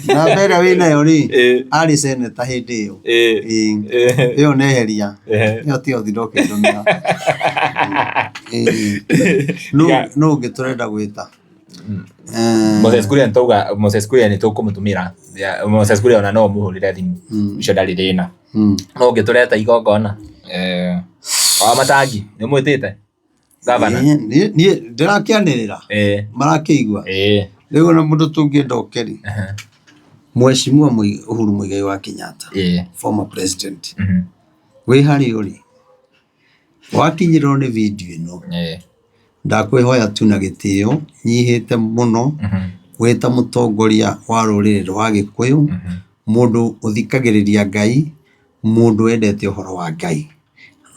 Namba ĩrĩa wĩ nayo rĩ, arĩ seneta hĩndĩ ĩyo. Ĩyo neheria. Ĩyo tiyo thinda ũkĩndũmĩra. Nũ ũngĩ tũrenda gwĩta? Moses Kuria nĩtwauga Moses Kuria nĩtũkũmũtũmĩra. Moses Kuria ona no ũmũhũrĩre thimũ. Ũcio ndarĩ thĩna. Nũ ũngĩ tũreta igongona? Wa Matangi nĩ ũmwĩtĩte? Gavana? Niĩ ndĩrakĩanĩrĩra. Marakĩigua. Rĩu ona mũndũ tũngĩenda oke rĩ, Mheshimiwa Uhuru Muigai wa Kenyatta, former president, wĩ harĩa ũrĩ, wakinyĩrĩrwo nĩ video ĩno, ndakwĩhoya tu na gĩtĩo nyihĩte mũno, wĩ ta mũtongoria wa rũrĩrĩ rwa Gĩkũyũ, mũndũ ũthikagĩrĩria Ngai, mũndũ wendete ũhoro wa Ngai.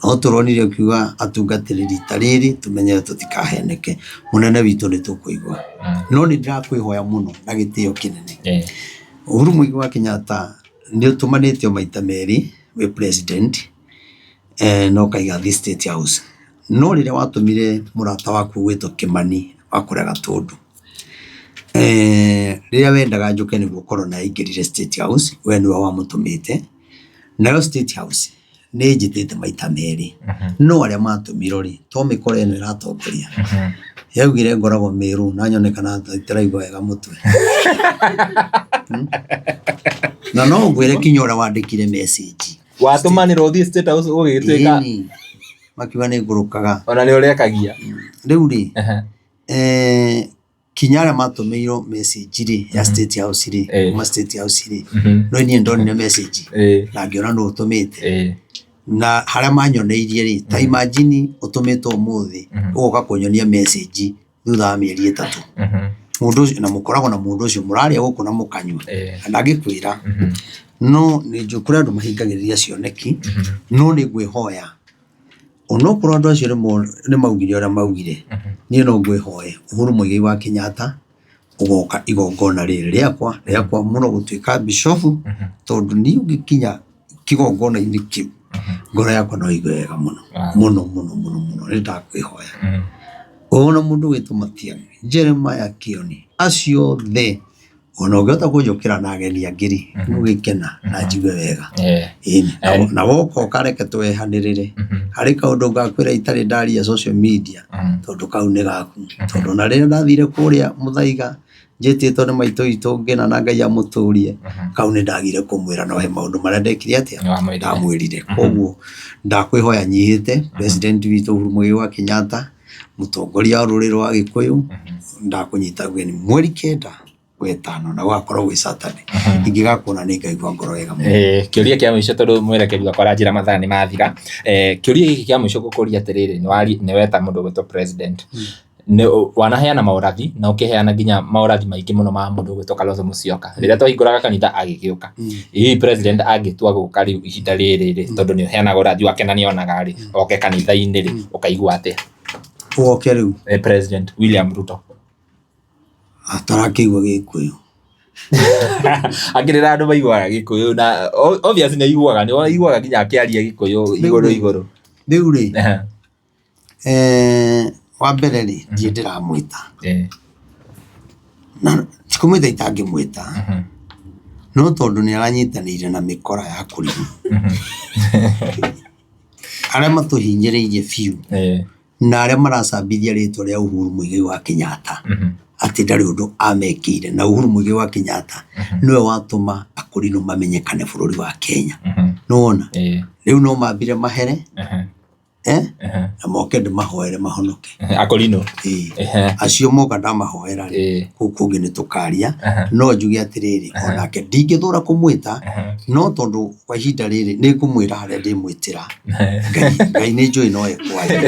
No tũronire ũkiuga atungatĩri rita rĩrĩ tũmenyere tũtikaheneke, mũnene witũ nĩ tũkũigua. No nĩ ndĩrakwĩhoya mũno na gĩtĩo kĩnene. Uhuru Muigai wa Kenyatta nĩ ũtũmanĩtio maita merĩ wĩ president na ũkaiga thiĩ State House. No rĩrĩa watũmire mũrata waku ũgwĩtwo Kĩmani wa kũrĩa Gatũndũ, rĩrĩa wendaga njũke nĩguo Corona yaingĩrire State House, we nĩwe wamũtũmĩte. Nayo State House Nĩ njĩtĩte maita merĩ, no arĩa matũmirwo rĩ, to mĩkora ĩno ĩratongoria yaugire ngoragwo Meru na nyone kana itaraigua wega mũtwe. Na no ngwĩre kinya ũrĩa wandĩkire message. Watũmanĩrwo ũthiĩ State House ũgĩgĩtuĩka Ĩni, makiuga nĩ ngũrũkaga. Ona nĩ ũrekagia. Rĩu rĩ, kinya arĩa matũmĩirwo message rĩ ya State House rĩ, kuma State House rĩ, no niĩ ndonire message na ngĩona nũ ũtũmĩte. Na harĩa manyoneirie rĩ, ta imagine ũtũmĩtwo ũmũthĩ, ũgoka kũnyonia message thutha wa mĩeri 3. Mũndũ ũcio, na mũkoragwo na mũndũ ũcio mũraria gũkũ na mũkanyua, na ndangĩkwĩra. No nĩ njũĩ kũrĩ andũ mahingagĩrĩria cioneki, no nĩ ngwĩhoya onokorwo andũ acio nĩ maugire ũrĩa maugire, niĩ no ngwĩhoe Uhuru Muigai wa Kenyatta ũgoka igongona rĩrĩ rĩakwa rĩakwa mũno gũtuĩka bishofu, tondũ niĩ ũngĩkinya kĩgongona-inĩ kĩu ngoro yakwa no ĩigue wega mũno mũno mũno mũno mũno, nĩ ndakwĩhoya. Ona mũndũ wĩtwo Matiang'i, Jeremiah Kioni, acio othe, ona ũngĩhota kũnjũkĩra na ageni angĩ rĩ, ngũgĩkena na njigue wega. Ĩni, na woka ũkareke twehanĩrĩre harĩ kaũndũ ngakwĩra itarĩ ndaria social media, tondũ kau nĩ gaku. Tondũ na rĩrĩa ndathire kũrĩa Mũthaiga njĩtĩtwo nĩ maitũ witũ ngĩna na Ngai amũtũrie, kau nĩ ndagire kũmwĩra, no he maũndũ marĩa ndekire atĩa, ndamwĩrire. Koguo ndakwĩhoya nyihĩte president witũ Uhuru Muigai wa Kenyatta, mũtongoria wa rũrĩrĩ rwa Gĩkũyũ, ndakũnyita ũgeni mweri 9 wetano, na gũgakorwo gwĩ Saturday. Ingĩgakuona nĩ ngaigua ngoro wega mũno. Kĩũria kĩa mũico, tondũ mwerekeri wakwa aranjĩra mathaa nĩ mathira. Kĩũria gĩkĩ kĩa mũico ngũkũria atĩrĩrĩ, nĩ weta mũndũ ũgwĩtwo president. Nĩ wanaheana maũrathi na ũkĩheana nginya maũrathi maingĩ mũno ma mũndũ ũgwĩtwo Kalonzo Musyoka. Rĩrĩa twahingũraga kanitha agĩgĩũka. Hihi president angĩtua gũka rĩu ihinda rĩrĩ rĩ, tondũ nĩ ũheanaga ũrathi wake na nĩ onaga rĩ, oke kanitha-inĩ rĩ, ũkaigua atĩa? Woke rĩu? President William Ruto. Atarakĩigua Gĩkũyũ. Akĩrĩra andũ maiguaga Gĩkũyũ na obviously nĩ aiguaga, nĩ aiguaga nginya akĩaria Gĩkũyũ igũrũ igũrũ. Rĩu rĩ, wa mbere rĩ, ndirĩ ndĩramwĩta. Na ti kũmwĩta itangĩmwĩta, no tondũ nĩ aranyitanĩire na mĩkora ya kũrĩma. Arĩa matũhinyĩrĩirie biũ na arĩa maracambithia rĩtwa rĩa Uhuru Muigai wa Kenyatta atĩ ndarĩ ũndũ amekĩire, na Uhuru Muigai wa Kenyatta nĩwe watũma akũrinũ mamenyekane bũrũri wa Kenya. Nĩwona? Rĩu no mambire mahere, na moke ndĩmahoere mahonoke. Akũrinũ. Ĩĩ. Acio moka ndamahoera rĩ, kũu kũngĩ nĩ tũkaria. No njuge atĩrĩrĩ, onake ndingĩthũra kũmwĩta, no tondũ kwa ihinda rĩrĩ nĩ ngũmwĩra harĩa ndĩmwĩtĩra. Ngai nĩ njũĩ no ekwaria.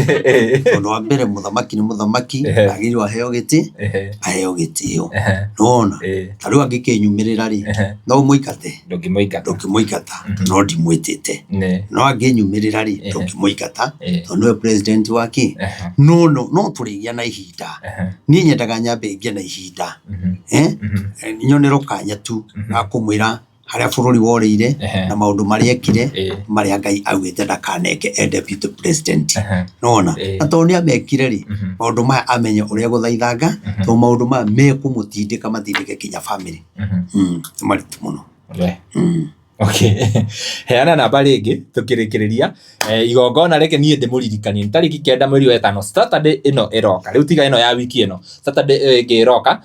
Tondũ wa mbere mũthamaki nĩ mũthamaki, agĩrĩirwo aheo gĩtĩ, aheo gĩtĩo. Nĩwona? Ta rĩu angĩkĩnyumĩrĩra rĩ, no ũmũingate? Ndũngĩmũingata. Ndũngĩmũingata, no ndimwĩtĩte. No angĩnyumĩrĩra rĩ, ndũngĩmũingata, tondũ nĩwe president wa kĩ. No no tũrĩgĩa na ihinda. Niĩ nyendaga nyambe ngĩe na ihinda. Nyonerwo kanya tu ga kũmwĩra harĩa bũrũri worĩire na maũndũ marĩa ekire, marĩa Ngai augĩte ndakaneke e deputy president. Nĩwona? Na tondũ nĩ amekire rĩ, maũndũ maya amenye ũrĩa egũthaithanga, tondũ maũndũ maya mekũmũtindĩka matindĩke kinya family. Nĩ maritũ mũno. Okay. Heana namba rĩngĩ tũkĩrĩkĩrĩria. Igongona reke niĩ ndĩmũririkanie nĩ tarĩki 9 mweri wa 5, Saturday ĩno ĩroka. Rĩu tiga ĩno ya wiki ĩno, Saturday ĩyo ĩngĩ ĩroka,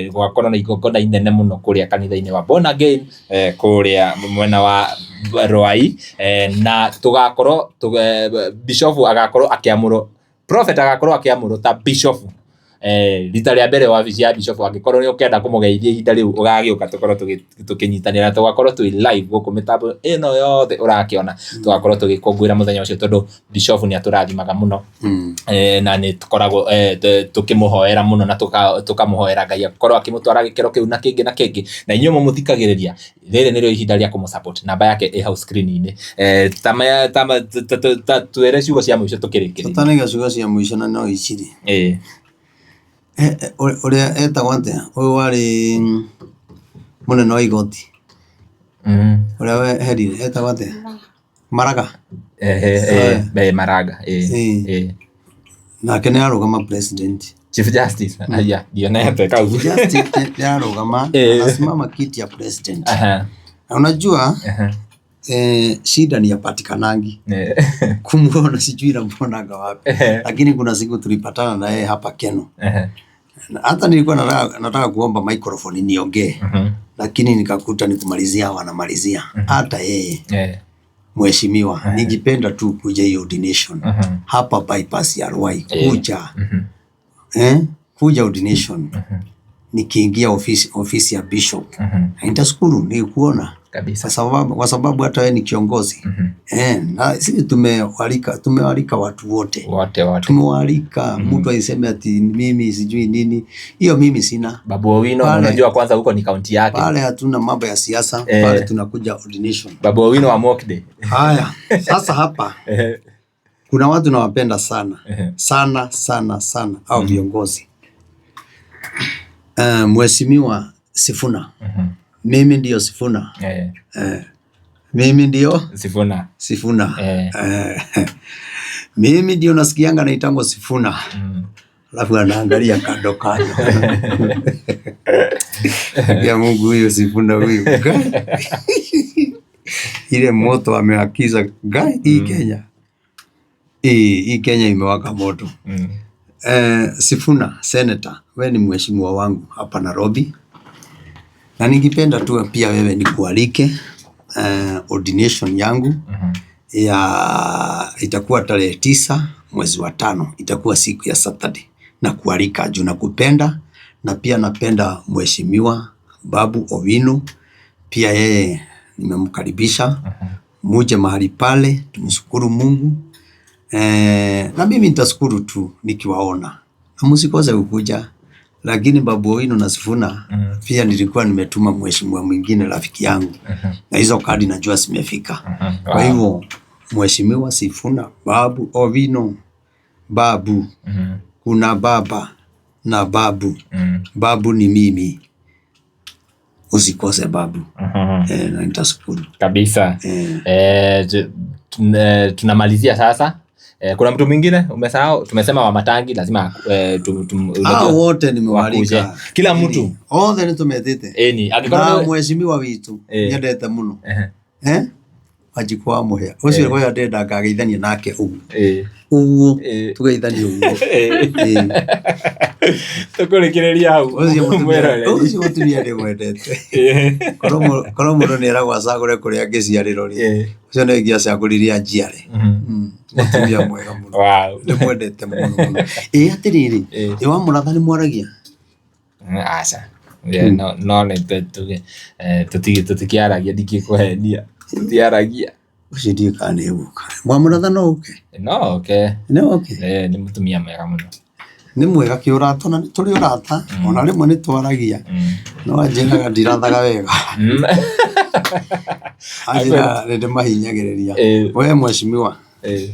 gũgakorwo na igongona inene mũno kũrĩa kanitha-inĩ wa Born Again, kũrĩa mwena wa Rwai, na tũgakorwo bishop agakorwo akĩamũrwo, prophet agakorwo akĩamũrwo ta bishop. Rita rĩa mbere wabici ya bishop, angĩkorwo nĩ ũkenda kũmũgeithia ihinda rĩu ũgagĩũka tũkorwo tũkĩnyitanĩra, tũgakorwo twĩ live gũkũ mĩtambo ĩno yothe ũrakĩona, tũgakorwo tũgĩkũngũĩra mũthenya ũcio tondũ bishop nĩ atũrathimaga mũno. Na nĩ tũkoragwo tũkĩmũhoera mũno na tũkamũhoera Ngai akorwo akĩmũtwara gĩkĩro kĩu na kĩngĩ na kĩngĩ, na inyuĩ mũmũthikagĩrĩria, rĩrĩ nĩrĩo ihinda rĩa kũmũ support. Namba yake ĩ hau screen-inĩ. Ta twĩre ciugo cia mũico tũkĩrĩkĩrĩria. Tũtanaiga ciugo cia mũico na no ici rĩ. Ũrĩa etagwo atĩa? Ũyũ warĩ mũnene wa igoti. Ũrĩa weherire etagwo atĩa? Maraga. Maraga. Nake nĩ arũgama president. Chief Justice. Aya, ndionete kau. Chief Justice nĩ arũgama, anasimama kiti ya president. Na unajua, Shida ni hapatikanangi. Kumuona sijui namuonaga wapi. Lakini kuna siku tulipatana na yeye hapa Keno. Na hata nilikuwa nataka kuomba microphone niongee. Lakini nikakuta ni kumalizia wanamalizia. Hata yeye mheshimiwa, ningependa tu kuja hiyo ordination. Hapa bypass ya Ruai kuja. Kuja ordination. Nikiingia ofisi ya bishop. Nitashukuru nikuona. Kabisa. Kwa sababu hata wewe ni kiongozi. Na sisi tumewalika watu wote. Wote, wote. Tumewalika mtu aiseme ati mimi sijui nini. Hiyo mimi sina. Babu Owino, unajua kwanza huko ni kaunti yake. Pale hatuna mambo ya siasa, pale tunakuja ordination. Babu Owino wa Mokde. Haya, sasa hapa kuna watu nawapenda sana. Sana, sana, sana au viongozi. Mheshimiwa Sifuna. Mimi ndio Sifuna. Mimi ndio Sifuna. Sifuna. Mimi ndio nasikianga naitangwa Sifuna. Alafu anaangalia kando kando. Ya Mungu huyu Sifuna huyu. Ile moto ameakiza gai hii Kenya. Hii Kenya imewaka moto. Sifuna, senator, wewe ni mheshimiwa wangu hapa Nairobi. Na ningependa tu pia wewe nikualike ordination yangu ya itakuwa tarehe 9 mwezi wa 5, itakuwa siku ya Saturday. Na kualika juu nakupenda, na pia napenda mheshimiwa Babu Owino, pia yeye nimemkaribisha. Muje mahali pale tumshukuru Mungu. Na mimi nitashukuru tu nikiwaona. Na msikose kukuja. Lakini Babu Owino na Sifuna pia nilikuwa nimetuma mheshimiwa mwingine rafiki yangu. Na hizo kadi najua zimefika. Kwa hivyo mheshimiwa Sifuna, Babu Owino, Babu. Kuna baba na babu. Babu ni mimi. Usikose babu. Na nitashukuru. Kabisa. Tunamalizia sasa. Kuna mtu mwingine umesahau? Tumesema wa Matangi lazima unajua Wote nimewalika. wakuje. Kila mtu. Othe ni tumetete. Ni, angĩkorwo Na nĩ- mheshimiwa witu, nyendete muno. Wanjikũ wa Mũhĩa. Ũcio ũrĩa ndenda ngageithania nake ũguo. Ũguo, tũgeithanie ũguo. Tũkũrĩkĩrĩria hau. Ũcio Mwĩroreri. mũtumia ndĩmwendete. Korwo mũndũ nĩeragwo acagũre kũrĩa angĩciarĩrwo rĩ, ũcio nĩ ingĩacagũrire anjiare. Mũtumia mwega mũno. Ndĩmwendete mũno mũno. Atĩrĩrĩ, wa Mũratha nĩ mwaragia? Aca. No nĩ tuge, tũtikĩaragia, ndingĩkũhenia. Tũtiaragia. Ũcio ndiũĩ kana nĩ egũka. Wa Mũratha no ũke? No oke. No oke? Nĩ mũtumia mwega mũno. Nĩ mwega kĩũrata, na nĩ tũrĩ ũrata, ona rĩmwe nĩ twaragia. No anjĩraga ndirathaga wega. Anjĩraga nĩ ndĩmahinyagĩrĩria. We mheshimiwa,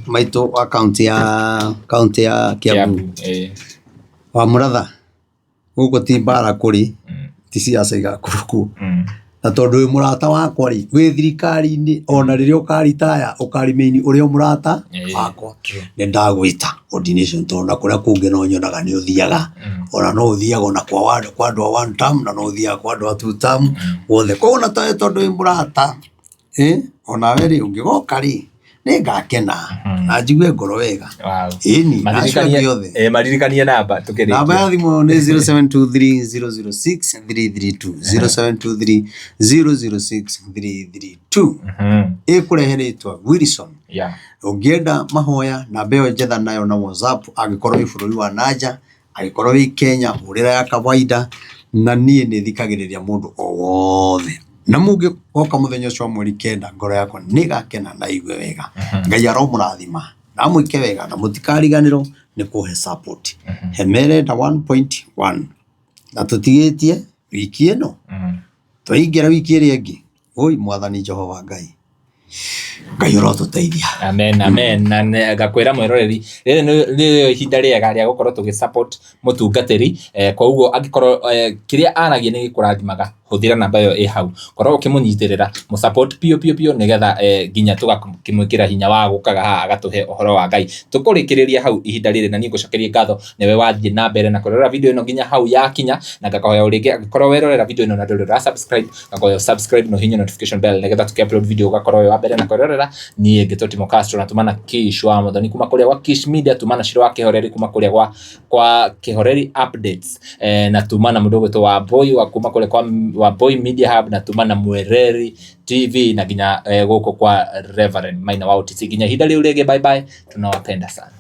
maitũ wa kaunti ya Kiambu. Kiambu, Wa Mũratha, gũkũ ti mbara kũrĩ, ti siasa igakorwo kuo. Na tondũ wĩ mũrata wakwa rĩ, wĩ thirikari-inĩ, ona rĩrĩa ũkaritaya, ũkarimĩini ũrĩ o mũrata wakwa. Nĩ ndagwĩta ordination, tondũ na kũrĩa kũngĩ no nyonaga nĩ ũthiaga. Ona no ũthiaga ona kwa andũ a one term, na no ũthiaga kwa andũ a two term, wothe. Koguo na tondũ wĩ mũrata, onawe rĩ, ũngĩgoka rĩ, nĩ ngakena, na njigue ngoro wega. Ĩni, na acio angĩ othe. Maririkanie namba, tũkĩrĩkia. Namba ya thimũ nĩ zero seven two three zero zero six three three two. Zero seven two three zero zero six three three two. Ĩkũrehe rĩtwa Wilson. Ũngĩenda mahoya, namba ĩyo njetha nayo na WhatsApp, angĩkorwo wĩ bũrũri wa nanja, angĩkorwo wĩ Kenya, hũrĩra ya kawaida, na niĩ nĩ thikagĩrĩria mũndũ o wothe. Na mũngĩoka mũthenya ũcio wa mweri 9, ngoro yakwa nĩ ĩgakena na igue wega. Ngai aromũrathima, na amwĩke wega, na mũtikariganĩrwo nĩ kũhe support. Hema ĩrenda 1.1. Na tũtigĩtie wiki ĩno. Twaingĩra wiki ĩrĩa ĩngĩ. Oi, Mwathani Jehova Ngai. Ngai ũrotũteithia. Amen, amen. Na ngakwĩra mwĩroreri, rĩrĩ nĩ ihinda rĩega rĩa gũkorwo tũgĩ support mũtungatĩri. Koguo angĩkorwo kĩrĩa aragia nĩ gĩkũrathimaga, hũthĩra namba ĩyo ĩ hau. Korwo ũkĩmũnyitĩrĩra, mũ support piũ piũ piũ, nĩgetha nginya tũgakĩmwĩkĩra hinya wa gũkaga haha agatũhe ũhoro wa Ngai. Tũkũrĩkĩrĩria hau ihinda rĩrĩ, na niĩ ngũcokerie ngatho nĩwe wathiĩ na mbere na kũrora video ĩno nginya hau yakinya, na ngakũhoya o rĩngĩ angĩkorwo werorera video ĩno na ndũrĩ ũra subscribe, ngakũhoya subscribe na ũhihinye notification bell nĩgetha tũkĩ upload video ũgakorwo wĩ wa mbere na kwĩrorera. Niĩ ngĩtwo Timo Castro, na tuma na Kish wa Muthoni kuma kũrĩa gwa Kish Media, tuma na Shiro wa Kĩhoreri kuma kũrĩa kwa Kĩhoreri Updates, na tuma na mũndũ ũgwĩtwo Wambui wa kuma kũrĩa kwa Wambui Media Hub, na tuma na Mwereri TV, na nginya gũkũ kwa Reverend Maina wa OTC. Nginya ihinda rĩu rĩngĩ, bye bye, tunawapenda sana.